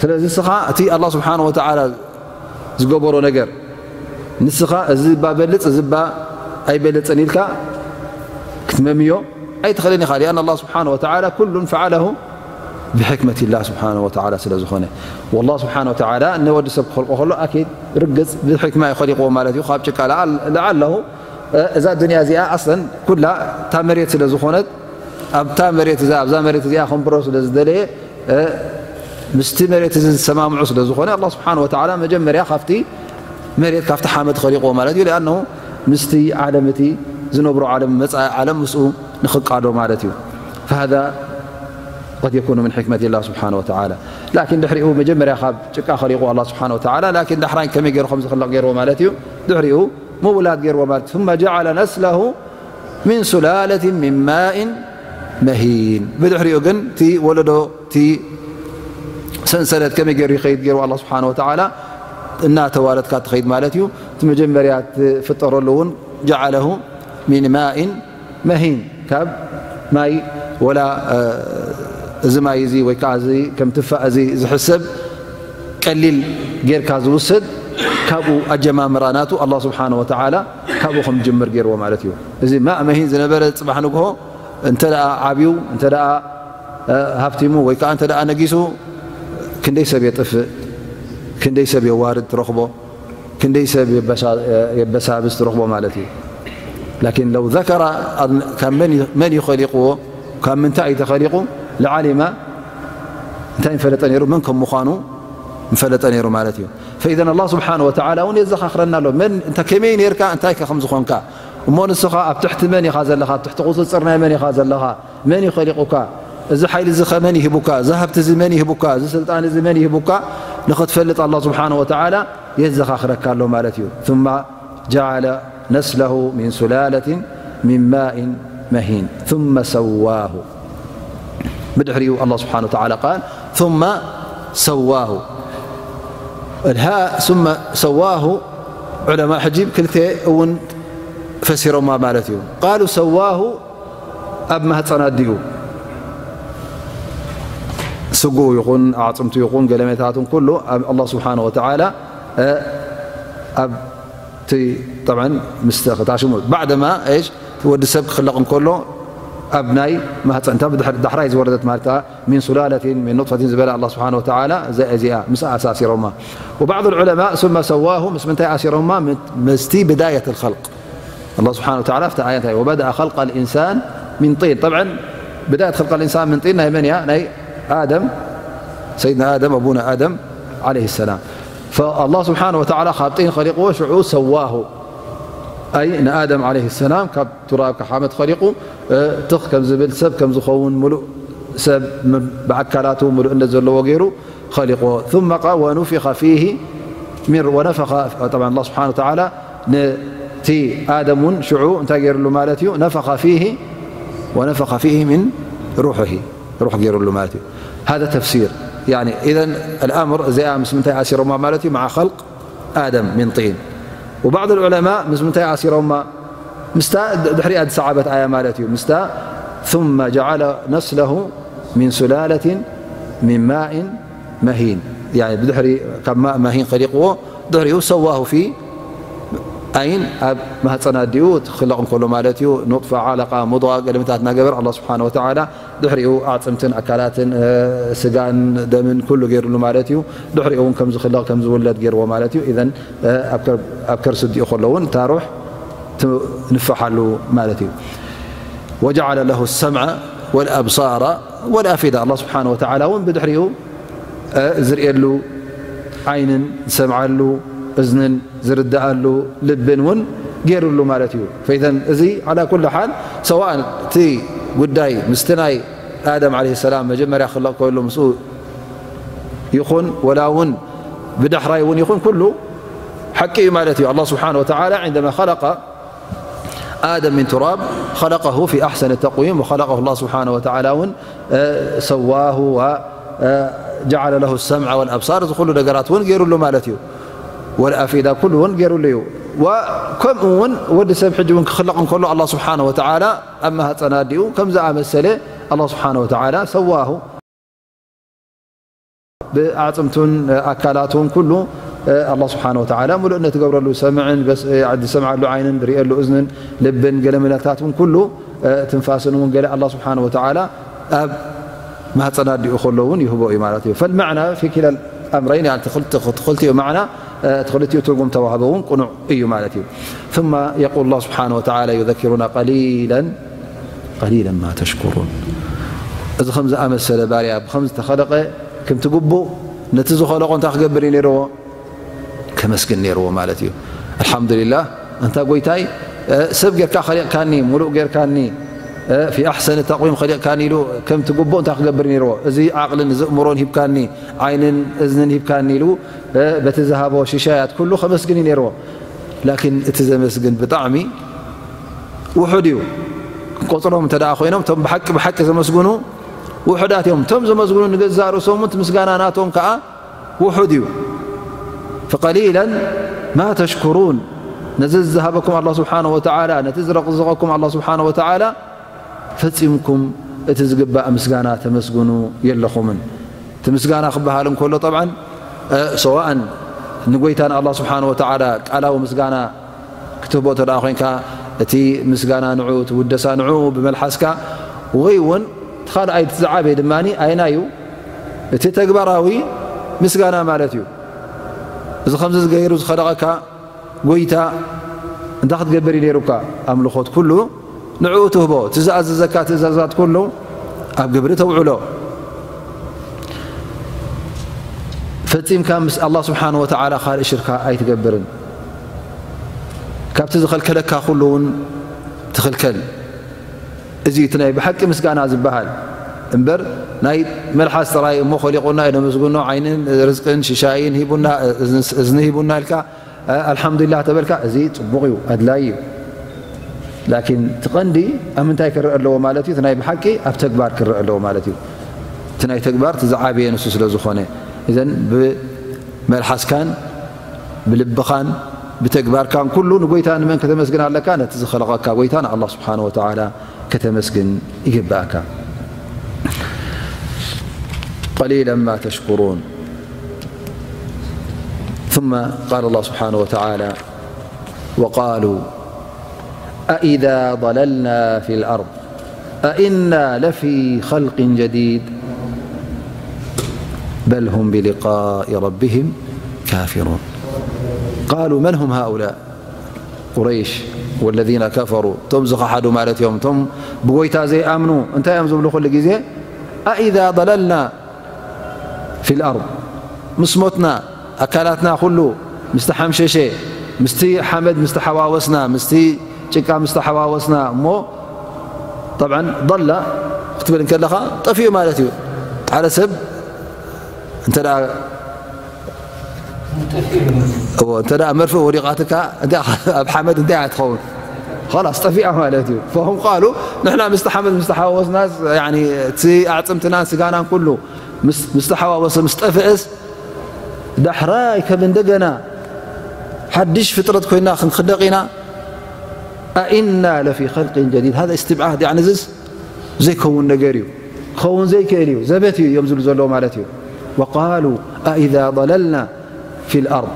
ስለዚ እስኻ እቲ ኣላህ ስብሓነ ወተዓላ ዝገበሮ ነገር ንስኻ እዚ እባ በልጽ፣ እዚ እባ ኣይበልጽን ኢልካ ክትመምዮ ኣይትኽእልን ኢኻ። ሊኣን ኣላህ ስብሓነ ወተዓላ ኩሉን ፈዓለሁ ብሕክመት ላህ ስብሓነ ወተዓላ ስለ ዝኾነ። ወላህ ስብሓነ ወተዓላ ንወዲ ሰብ ክኸልቆ ከሎ ኣኪድ ርግጽ ብሕክማ እዩ ኸሊቕዎ ማለት እዩ። ካብ ጭቃ ለዓል-፣ ለዓለሁ፣ እ፣ እዛ ዱንያ እዚኣ ኣስለን ኩላ እታ መሬት ስለ ዝኾነት፣ ኣብታ መሬት እዛ፣ ኣብዛ መሬት እዚኣ ከንብሮ ስለ ዝደለየ፣ እ፣ ምስቲ መሬት እዚ ዝሰማምዑ ስለ ዝኾነ፣ ኣላህ ስብሓነ ወተዓላ መጀመርያ ካብቲ መሬት፣ ካብቲ ሓመድ ኸሊቕዎ ማለት እዩ። ሊኣነሁ ምስቲ ዓለም እቲ ዝነብሮ ዓለም፣ መጻኢ ዓለም ምስኡ ንኽቃዶ ማለት እዩ። ፈሃዛ قد يكون من حكمة الله سبحانه وتعالى. لكن ድሕሪኡ መጀመርያ ካብ ጭቃ ኸሊቑ الله سبحانه وتعالى، لكن ዳሕራይ ከመይ ገይሩ ከም ዝኽለቕ ገይርዎ ማለት እዩ። ድሕሪኡ ምውላድ ገይርዎ ማለት ثم جعل نسله من سلالة من ماء مهين. ብድሕሪኡ ግን እቲ ወለዶ፣ እቲ ሰንሰለት ከመይ ገይሩ ይኸይድ ገይርዎ الله سبحانه وتعالى እናተዋለድካ ትኸይድ ማለት እዩ። እቲ መጀመርያ ትፍጠረሉ እውን جعله من ماء مهين، ካብ ማይ ወላ እዚ ማይ እዚ ወይ ከዓ እዚ ከም ትፋእ እዚ ዝሕሰብ ቀሊል ጌርካ ዝውሰድ፣ ካብኡ ኣጀማምራ ናቱ الله سبحانه وتعالى ካብኡ ከም ጅምር ገይርዎ ማለት እዩ። እዚ ማእ መሂን ዝነበረ ጽባሕ ንግሆ እንተ ደኣ ዓብዩ፣ እንተ ደኣ ሃብቲሙ ወይ ከዓ እንተ ደኣ ነጊሱ፣ ክንደይ ሰብ የጥፍእ፣ ክንደይ ሰብ የዋርድ ትረኽቦ። ክንደይ ሰብ የበሳብስ ትረኽቦ ማለት እዩ። لكن لو ذكر ካብ መን እዩ ኸሊቕዎ፣ ካብ ምንታይ እዩ ተኸሊቑ لعلم، እንታይ ምፈለጠ ነይሩ፣ መን ከም ምዃኑ ምፈለጠ ነይሩ ማለት እዩ። فإذا الله سبحانه وتعالى እውን የዘኻኽረና ኣሎ። መን እንተ ከመይ ነርካ፣ እንታይ ከም ዝኾንካ እሞ ንስኻ ኣብ ትሕቲ መን ኢኻ ዘለኻ፣ ኣብ ትሕቲ ቁፅፅር ናይ መን ኢኻ ዘለኻ፣ መን እዩ ኸሊቑካ፣ እዚ ሓይሊ እዚ ኸመን ይህቡካ፣ እዚ ሃብቲ እዚ መን ይህቡካ፣ እዚ ስልጣን እዚ መን ይህቡካ ንኽትፈልጥ الله سبحانه وتعالى የዘኻኽረካ ኣሎ ማለት እዩ። ثم جعل نسله من سلالة من ماء مهين ثم سواه. ብድሕሪኡ الله سبحانه وتعالى قال ثم سواه. الهاء ثم سواه علماء ሕጂ ክልተ እውን ፈሲሮማ ማለት እዩ። قالوا سواه ኣብ ማህፀን ኣዲኡ ስጉኡ ይኹን ኣዕፅምቱ ይኹን ገለመታቱን ኩሉ الله سبحانه وتعالى ኣብ እቲ طبعا ምስ ተኸታሽሙ بعدما ايش ወዲ ሰብ ክኽለቕ እንከሎ ኣብ ናይ ማህፀን እታ ዳሕራይ ዝወረደት ማለት من سلالة من نطفة ዝበላ الله سبحانه وتعالى እዚኣ ምስ ኣሳሲሮማ وبعض العلماء ثم سواه ምስ ምንታይ ኣሲሮማ ምስቲ بداية الخلق الله سبحانه وتعالى في آية وبدأ خلق الإنسان من طين. طبعا بداية خلق الإنسان من طين ናይ መን እያ؟ ናይ آدم، سيدنا آدم، أبونا آدم عليه السلام. فالله سبحانه وتعالى ካብ ጢን ኸሊቕዎ ሽዑ سواه أي ንآدم عليه السلام ካብ ቱራብ ካብ ሓመድ ኸሊቑ ትኽ ከም ዝብል ሰብ ከም ዝኸውን ምሉእ ሰብ ብኣካላቱ ምሉእነት ዘለዎ ገይሩ ኸሊቕዎ ثم قال ونفخ فيه من ونفخ طبعا الله سبحانه وتعالى ነቲ آدم እውን ሽዑ እንታይ ገይሩሉ ማለት እዩ نفخ فيه ونفخ فيه من روحه روح ገይሩሉ ማለት እዩ هذا تفسير يعني إذا الأمر እዚኣ ምስ ምንታይ ኣሲሮማ ማለት እዩ مع خلق آدم من طين وبعض العلماء ምስ ምንታይ ኣሲሮማ ምስታ ድሕሪኣ ዝሰዓበት ኣያ ማለት እዩ ምስታ ثم جعل نسله من سلالة من ماء مهين يعني ብድሕሪ ካብ ማእ መሂን ኸሊቕዎ ድሕሪኡ سواه في أين ኣብ ማህፀን ኣዲኡ ትኽለቕ እንከሎ ማለት እዩ نطفة علقة مضغة ገለመታት እናገበረ الله سبحانه وتعالى ድሕሪኡ ኣዕፅምትን ኣካላትን ስጋን ደምን ኩሉ ገይሩሉ ማለት እዩ ድሕሪኡ እውን ከም ዝኽለቕ ከም ዝውለድ ገይርዎ ማለት እዩ إذا ኣብ ከርሲ ኣዲኡ ከሎ እውን እታ ሩሕ ትንፈሓሉ ማለት እዩ وجعل له السمع والأبصار والأفئدة الله سبحانه وتعالى እውን ብድሕሪኡ ዝርእየሉ ዓይንን ዝሰምዓሉ እዝንን ዝርድኣሉ ልብን እውን ገይሩሉ ማለት እዩ فإذا እዚ على كل حال سواء እቲ ጉዳይ ምስቲ ናይ آدم عليه السلام መጀመርያ ክለቕ ከሎ ምስኡ ይኹን ወላ እውን ብዳሕራይ እውን ይኹን ኩሉ ሓቂ እዩ ማለት እዩ الله سبحانه وتعالى عندما خلق آدم من تراب خلقه في أحسن تقويم وخلقه الله سبحانه وتعالى እውን سواه وجعل له السمع والأبصار እዚ ኩሉ ነገራት እውን ገይሩሉ ማለት እዩ والأفئدة ኩሉ እውን ገይሩሉ እዩ ከምኡ እውን ወዲ ሰብ ሕጂ እውን ክኽለቕ እንከሎ الله سبحانه وتعالى ኣብ ማህፀን ኣዲኡ ከም ዝኣመሰለ الله سبحانه وتعالى سواه ብኣዕፅምቱን ኣካላቱን ኩሉ الله سبحانه وتعالى ምሉእነት ትገብረሉ ሰምዕን ዝሰምዓሉ ዓይንን ዝርእየሉ እዝንን ልብን ገለ መለክታትን ኩሉ ትንፋስን እውን ገለ الله سبحانه وتعالى ኣብ ማህፀን ኣዲኡ ከሎ እውን ይህቦ እዩ ማለት እዩ فالمعنى في كلا الأمرين يعني ክልቲኡ معنا እቲ ክልቲኡ ትርጉም ተዋህቦ እውን ቅኑዕ እዩ ማለት እዩ ثم يقول الله سبحانه وتعالى يذكرنا قليلا قليلا ما تشكرون እዚ ከም ዝኣመሰለ ባርያ ብከም ዝተኸለቐ ከምቲ ግቡእ ነቲ ዝኸለቆ እንታይ ክገብር እዩ ነይርዎ ከመስግን ነይርዎ ማለት እዩ الحمد لله እንታ ጎይታይ ሰብ ጌርካ ኸሊቕካኒ ሙሉእ ጌርካኒ ፊ ኣሕሰን ተቕዊም ኸሊቕካኒ ኢሉ ከምቲ ግቡእ እንታይ ክገብር ነይርዎ? እዚ ዓቕልን እዚ እምሮን ሂብካኒ፣ ዓይንን እዝንን ሂብካኒ ኢሉ በቲ ዝሃቦ ሽሻያት ኩሉ ከመስግን እዩ ነይርዎ። ላኪን እቲ ዘመስግን ብጣዕሚ ውሑድ እዩ። ክንቆፅሮም እንተ ደኣ ኮይኖም እቶም ብሓቂ ብሓቂ ዘመስግኑ ውሑዳት እዮም። እቶም ዘመስግኑ ንገዛእ ርእሶም እውን እቲ ምስጋና ናቶም ከዓ ውሑድ እዩ። ፈቀሊለን ማ ተሽኩሩን፣ ነዚ ዝሃበኩም ኣላ ስብሓነ ወተዓላ፣ ነቲ ዝረቕዝቐኩም ኣላ ስብሓነ ወተዓላ ፈጺምኩም እቲ ዝግባእ ምስጋና ተመስግኑ የለኹምን። እቲ ምስጋና ክበሃል እንከሎ ጠብዓን ሰዋእን ንጎይታን ኣላ ስብሓነ ወተዓላ ቃላዊ ምስጋና ክትህቦ እንተ ደኣ ኮይንካ፣ እቲ ምስጋና ንዑ፣ እቲ ውደሳ ንዑ ብመልሓስካ፣ ወይ እውን እቲ ካልኣይ እቲ ዝዓበየ ድማ ኣየናይ እዩ? እቲ ተግባራዊ ምስጋና ማለት እዩ። እዚ ከምዚ ዝገይሩ ዝኸለቐካ ጎይታ እንታይ ክትገብር እዩ ነይሩካ? ኣምልኾት ኩሉ ንዕኡ ትህቦ፣ እቲ ዝኣዘዘካ ትእዛዛት ኩሉ ኣብ ግብሪ ተውዕሎ። ፈጺምካ ምስ ኣላ ስብሓነ ወተዓላ ካልእ ሽርካ ኣይትገብርን። ካብቲ ዝኸልከለካ ኩሉ እውን ትኽልከል። እዚ እቲ ናይ ብሓቂ ምስጋና ዝበሃል እምበር ናይ መልሓስ ጥራይ እሞ ኸሊቑና እዩ ነመስግኖ፣ ዓይንን ርዝቅን ሽሻይን ሂቡና፣ እዝኒ ሂቡና ኢልካ ኣልሓምዱሊላህ ተበልካ፣ እዚ ጽቡቕ እዩ፣ ኣድላይ እዩ። ላኪን እቲ ቀንዲ ኣብ ምንታይ ክረአ ኣለዎ ማለት እዩ? እቲ ናይ ብሓቂ ኣብ ተግባር ክረአ ኣለዎ ማለት እዩ። እቲ ናይ ተግባር እቲ ዝዓበየ ንሱ ስለ ዝኾነ፣ እዘን ብመልሓስካን ብልብኻን ብተግባርካን ኩሉ ንጎይታ ንመን ከተመስግን ኣለካ? ነቲ ዝኸለቐካ ጎይታ ንኣላህ ስብሓነ ወተዓላ ከተመስግን ይግብኣካ። قليلا ما تشكرون. ثم قال الله سبحانه وتعالى: وقالوا أإذا ضللنا في الأرض أإنا لفي خلق جديد بل هم بلقاء ربهم كافرون. قالوا من هم هؤلاء؟ ቁረይሽ والذين كفروا، እቶም ዝኸሓዱ ማለት እዮም። እቶም ብጎይታ ዘይኣምኑ እንታይ እዮም ዝብሉ ኩሉ ግዜ? أإذا ضللنا في الأرض، ምስ ሞትና ኣካላትና ኩሉ ምስ ተሓምሸሸ፣ ምስቲ ሓመድ ምስ ተሓዋወስና፣ ምስቲ ጭቃ ምስ ተሓዋወስና እሞ طبعا ضل ክትብል እንከለኻ ጠፊኡ ማለት እዩ። ሓደ ሰብ እንተ ደኣ እዎ፣ እንተ ደኣ መርፍእ ወዲቓትካ፣ እንታይ ኣብ ሓመድ እንታይ እያ ትኸውን? ኸላስ ጠፊኣ ማለት እዩ። فهم قالوا ንሕና ምስቲ ሓመድ ምስ ተሓዋወስና፣ ያኒ እቲ ኣዕጽምትናን ስጋናን ኩሉ ምስ፣ ምስ ተሓዋወሰ፣ ምስ ጠፍእስ፣ ዳሕራይ ከም እንደገና ሓድሽ ፍጥረት ኮይና ክንኽለቕ ኢና? أإنا لفي خلق جديد. هذا استبعاد، ያኒ እዚስ ዘይከውን ነገር እዩ፣ ክኸውን ዘይክእል እዩ፣ ዘበት እዩ እዮም ዝብሉ ዘለዉ ማለት እዩ። وقالوا أإذا ضللنا في الأرض።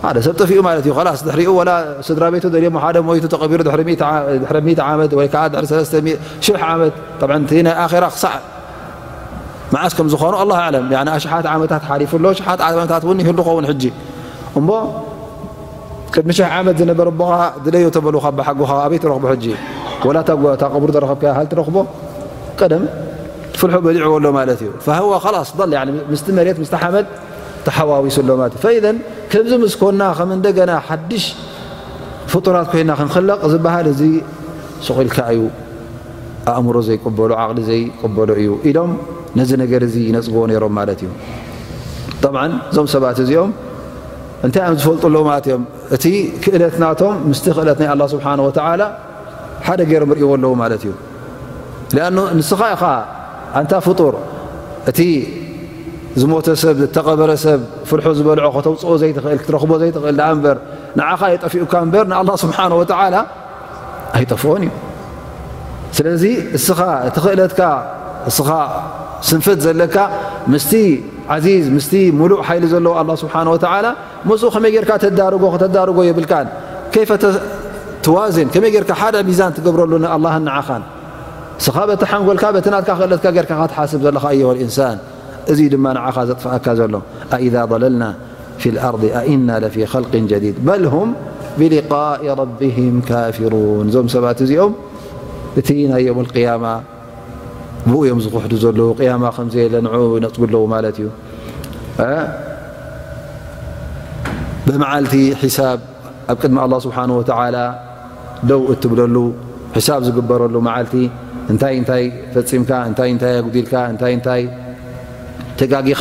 ሓደ ሰብ ጠፊኡ ማለት እዩ። ኸላስ ድሕሪኡ ወላ ስድራ ቤቱ ደልዮሞ ሓደ ሞይቱ ተቐቢሩ ድሕሪ ሚእቲ ዓ-፣ ድሕሪ ሚእቲ ዓመት ወይ ከዓ ድሕሪ ሰለስተ ሚእቲ ሽሕ ዓመት፣ ጠብዓን እቲ ናይ ኣኼራ ክሳዕ መዓስ ከም ዝኾኑ ኣላሁ ኣዕለም። ያኒ ኣሽሓት ዓመታት ሓሊፉ ኣሎ፣ ኣሽሓት ዓመታት እውን ይህሉ ኸውን ሕጂ። እሞ ቅድሚ ሽሕ ዓመት ዝነበረ ኣቦኻ ድለዮ ተበሉኻ ብሓጎኻ ኣበይ ትረኽቦ ሕጂ? ወላ እታ ጓ-፣ እታ ቀብሩ ዝረኸብካያ ሃል ትረኽቦ? ቀደም ፍልሑ በሊዕዎ ኣሎ ማለት እዩ። فهو خلاص ضل، ያኒ ምስቲ መሬት ምስቲ ሓመድ ተሓዋዊሱ ኣሎ ማለት እዩ። فإذا ከምዚ ምስ ኮና ከም እንደገና ሓድሽ ፍጡራት ኮይና ክንኽለቕ ዝበሃል እዚ ሱቕ ኢልካ እዩ። ኣእምሮ ዘይቅበሎ፣ ዓቕሊ ዘይቅበሎ እዩ ኢሎም ነዚ ነገር እዚ ይነጽግዎ ነይሮም ማለት እዩ። ጠብዓን እዞም ሰባት እዚኦም እንታይ እዮም ዝፈልጡ ኣለዉ ማለት እዮም? እቲ ክእለት ናቶም ምስቲ ክእለት ናይ ኣላህ ስብሓነ ወተዓላ ሓደ ገይሮም ርእይዎ ኣለዉ ማለት እዩ። ሊኣኑ ንስኻ ኢኻ ኣንታ ፍጡር፣ እቲ ዝሞተ ሰብ፣ ዝተቐበረ ሰብ፣ ፍልሑ ዝበልዖ ከተውፅኦ ዘይትኽእል፣ ክትረኽቦ ዘይትኽእል ደኣ እምበር፣ ንዓኻ እዩ ጠፊኡካ እምበር፣ ንኣላህ ስብሓነ ወተዓላ ኣይጠፍኦን እዩ። ስለዚ እስኻ እቲ ክእለትካ፣ እስኻ ስንፈት ዘለካ፣ ምስቲ ዓዚዝ፣ ምስቲ ሙሉእ ሓይሊ ዘለዎ ኣላህ ስብሓነ ወተዓላ፣ ምስኡ ከመይ ጌርካ ተዳርጎ፣ ከተዳርጎ የብልካን። ከይፈ ተ-፣ ትዋዝን፣ ከመይ ጌርካ ሓደ ሚዛን ትገብረሉ ንኣላህን ንዓኻን? እስኻ በቲ ሓንጎልካ፣ በቲ ናትካ ክእለትካ ጌርካ ኢኻ ትሓስብ ዘለኻ፣ ኣዩሃል ኢንሳን። እዚ ድማ ንዓኻ ዘጥፍኣካ ዘሎ። أإذا ضللنا في الأرض أإنا لفي خلق جديد بل هم بلقاء ربهم كافرون። እዞም ሰባት እዚኦም እቲ ናይ የውመል ቅያማ ብኡ እዮም ዝኹሕዱ ዘለዉ። ቅያማ ከም ዘየለ ንዕኡ ይነጽጉ ኣለዉ ማለት እዩ። እ? ብመዓልቲ ሒሳብ ኣብ ቅድሚ ኣላህ ስብሓነ ወተዓላ ደው እትብለሉ፣ ሕሳብ ዝግበረሉ መዓልቲ፣ እንታይ እንታይ ፈጺምካ፣ እንታይ እንታይ ኣጉዲልካ፣ እንታይ እንታይ ተጋጊኻ፣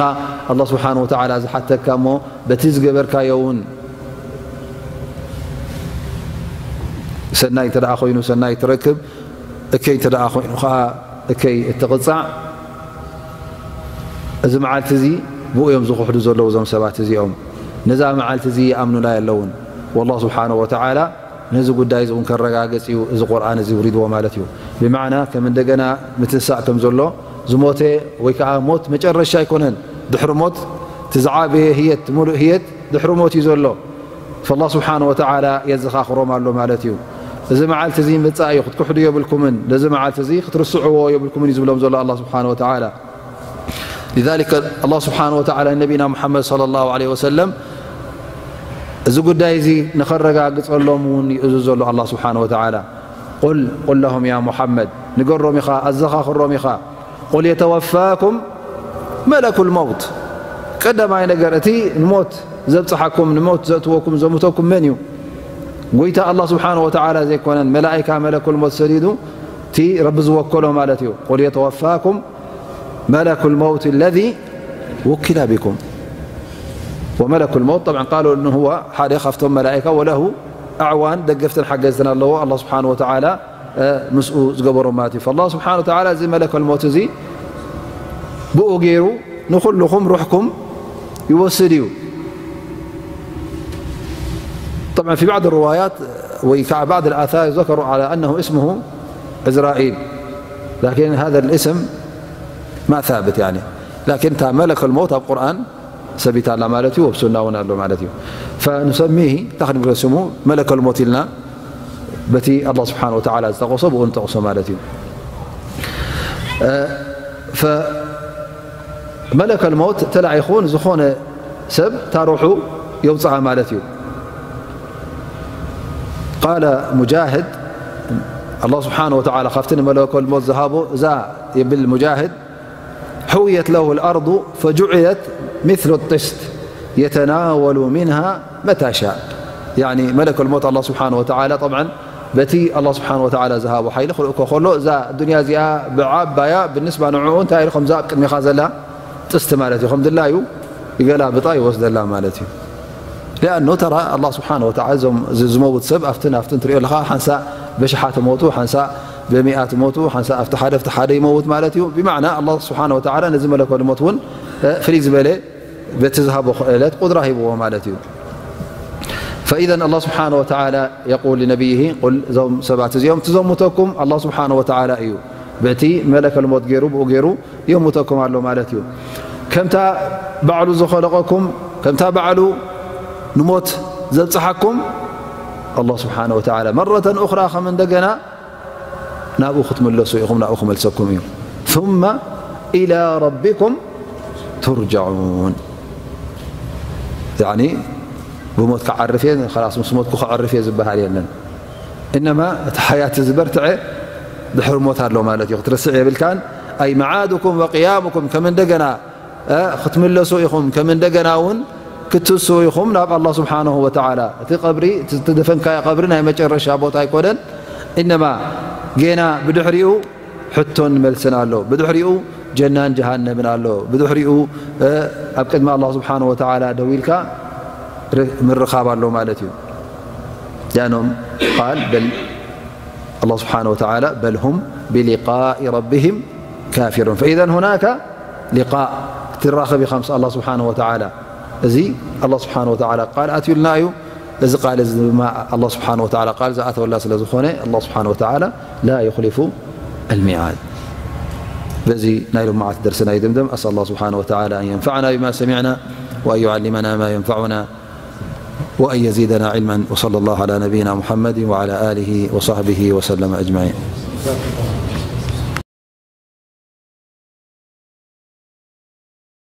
ኣላህ ስብሓን ወተዓላ ዝሓተካ እሞ፣ በቲ ዝገበርካዮ እውን ሰናይ እንተ ደኣ ኮይኑ ሰናይ ትረክብ፣ እከይ እንተ ደኣ ኮይኑ ኸዓ እከይ እትቕጻዕ። እዚ መዓልቲ እዚ ብኡ እዮም ዝኽሕዱ ዘለዉ እዞም ሰባት እዚኦም። ነዛ መዓልቲ እዚ ይኣምኑላ የለውን። ወላህ ስብሓነሁ ወተዓላ ነዚ ጉዳይ እዚ እውን ከረጋግጽ እዩ እዚ ቁርኣን እዚ ውሪድዎ ማለት እዩ። ብማዕና ከም እንደገና ምትንሳእ ከም ዘሎ፣ ዝሞተ ወይ ከዓ ሞት መጨረሻ ኣይኮነን። ድሕሪ ሞት እቲ ዝዓበየ ህየት፣ እቲ ሙሉእ ህየት ድሕሪ ሞት እዩ ዘሎ። ፈላህ ስብሓነ ወተዓላ የዘኻኽሮም ኣሎ ማለት እዩ። እዚ መዓልቲ እዚ ምጻእ እዩ፣ ክትክሕዱ የብልኩምን፣ ነዚ መዓልቲ እዚ ክትርስዕዎ የብልኩምን እዩ ዝብሎም ዘሎ ኣላህ ስብሓነ ወተዓላ። ሊዛሊከ ኣላህ ስብሓነ ወተዓላ ንነቢና ሙሓመድ ሰለላሁ ዐለይሂ ወሰለም እዚ ጉዳይ እዚ ንኸረጋግጸሎም እውን ይእዝዝ ዘሎ ኣላህ ስብሓነ ወተዓላ። ቁል፣ ቁል ለሁም ያ ሙሓመድ፣ ንገሮም ኢኻ፣ ኣዘኻኽሮም ኢኻ። ቁል የተወፋኩም መለኩል መውት። ቀዳማይ ነገር፣ እቲ ንሞት ዘብጽሓኩም፣ ንሞት ዘእትወኩም፣ ዘሙተኩም መን እዩ? ጎይታ ኣላህ ስብሓነሁ ወተዓላ ዘይኮነን፣ መላኢካ መለኩል ሞት ሰዲዱ፣ እቲ ረቢ ዝወከሎ ማለት እዩ። ቁል የተወፋኩም መለኩል መውት ለዚ ውኪለ ቢኩም። ወመለኩል መውት፣ ጠብዓን፣ ቃሉ እነ ሁወ፣ ሓደ ካብቶም መላኢካ፣ ወለሁ ኣዕዋን፣ ደገፍትን ሓገዝትን ኣለዎ ኣላህ ስብሓነሁ ወተዓላ፣ እ፣ ምስኡ ዝገበሮም ማለት እዩ። ፈላህ ስብሓነሁ ወተዓላ እዚ መለከል ሞት እዚ ብኡ ገይሩ ንኹልኹም ሩሕኩም ይወስድ እዩ። طبعا في بعض الروايات ወይ ከዓ بعض الآثار يذكر على أنه اسمه عزرائيل، لكن هذا الاسم ما ثابت يعني، لكن እታ መለከል ሞት ኣብ ቁርኣን ሰቢታ ኣላ ማለት እዩ፣ ኣብ ሱና እውን ኣሎ ማለት እዩ። فنسميه፣ እንታይ ክንብሎ ስሙ፣ መለከል ሞት ኢልና በቲ ኣላህ ስብሓነ ወተዓላ ዝጠቐሶ ብኡ ንጠቕሶ ማለት እዩ። እ፣ ፈ-፣ መለከል ሞት ተላኢኹ ንዝኾነ ሰብ እታ ሩሑ የውፅኣ ማለት እዩ። ቃለ ሙጃህድ፣ ኣላህ ስብሓነ ወተዓላ ካብቲ ንመለከል ሞት ዝሃቦ እዛ ይብል ሙጃህድ፣ حويت له الأرض فجعلت مثل الطست يتناول منها متى شاء. ያኒ መለከል ሞት ኣላህ ስብሓነ ወተዓላ፣ ጠብዓን፣ በቲ ኣላህ ስብሓነ ወተዓላ ዝሃቦ ሓይሊ ክርእኮ ከሎ፣ እዛ ዱንያ እዚኣ ብዓባያ ብንስባ ንዕኡ እንታይ ኢሉ ከምዛ ኣብ ቅድሚኻ ዘላ ጥስቲ ማለት እዩ። ከም ድላዩ ይገላብጣ ይወስደላ ማለት እዩ። ሊኣኑ ተራ ኣላህ ስብሓነ ወተዓላ እዞም ዝ-፣ ዝመውት ሰብ ኣብትን ኣብትን ትሪኦ ኣለኻ፣ ሓንሳእ በሽሓት ሞቱ፣ ሓንሳእ በሚኣት ሞቱ፣ ሓንሳእ ኣብቲ ሓደ ኣብቲ ሓደ ይመውት ማለት እዩ። ብማዕና ኣላህ ስብሓነ ወተዓላ ነዚ መለከል ሞት እውን፣ እ፣ ፍልይ ዝበለ በቲ ዝሃቦ ክእለት ቁድራ ሂብዎ ማለት እዩ። ፈኢዘን ኣላህ ስብሓነ ወተዓላ የቁል ሊነቢይሂ ቁል፣ እዞም ሰባት እዚኦም እቲ ዘሙተኩም ኣላህ ስብሓነ ወተዓላ እዩ። ብእቲ መለከል ሞት ገይሩ፣ ብኡ ገይሩ የሙተኩም ኣሎ ማለት እዩ። ከምታ ባዕሉ ዝኸለቐኩም፣ ከምታ ባዕሉ ንሞት ዘብጽሓኩም ኣላህ ስብሓነ ወተዓላ መረተን ኡኽራ ከም እንደገና ናብኡ ክትምለሱ ኢኹም፣ ናብኡ ክመልሰኩም እዩ። ثم إلى ربكم ترجعون። ያኒ ብሞት ክዓርፍ እየ፣ ኸላስ ምስ ሞትኩ ክዕርፍ እየ ዝበሃል የለን። እነማ እቲ ሓያት ዝበርትዐ ድሕሪ ሞት ኣሎ ማለት እዩ። ክትርስዕ የብልካን። ኣይ መዓድኩም ወቅያምኩም፣ ከም እንደገና፣ እ፣ ክትምለሱ ኢኹም፣ ከም እንደገና እውን ክትስኡ ኢኹም ናብ ኣላህ ስብሓነሁ ወተዓላ። እቲ ቀብሪ፣ እቲ ዝተደፈንካዮ ቀብሪ ናይ መጨረሻ ቦታ ኣይኮነን። እነማ ጌና ብድሕሪኡ ሕቶን መልስን ኣሎ። ብድሕሪኡ ጀናን ጀሃነምን ኣሎ። ብድሕሪኡ፣ እ፣ ኣብ ቅድሚ ኣላህ ስብሓነሁ ወተዓላ ደው ኢልካ ር-፣ ምርኻብ ኣሎ ማለት እዩ። ሊኣኖም ቃል በል ኣላህ ስብሓነሁ ወተዓላ በል ሁም ቢሊቃኢ ረቢሂም ካፊሩን። ፈኢዘን ሁናከ ሊቃእ፣ ክትራኸብ ኢኻ ምስ ኣላህ ስብሓነሁ ወተዓላ። እዚ ኣላህ ስብሓነሁ ወተዓላ ቃል ኣትዩልና እዩ። እዚ ቃል እዚ ድማ ኣላህ ስብሓነሁ ወተዓላ ቃል ዝኣተወላ ስለ ዝኾነ ኣላህ ስብሓነሁ ወተዓላ ላ ዩኽሊፉ ኣልሚዓድ። በዚ ናይ ሎማዓት ደርስና ይድምደም። أسأل الله سبحانه وتعالى أن ينفعنا بما سمعنا وأن يعلمنا ما ينفعنا وأن يزيدنا علما. وصلى الله على نبينا محمد وعلى آله وصحبه وسلم أجمعين.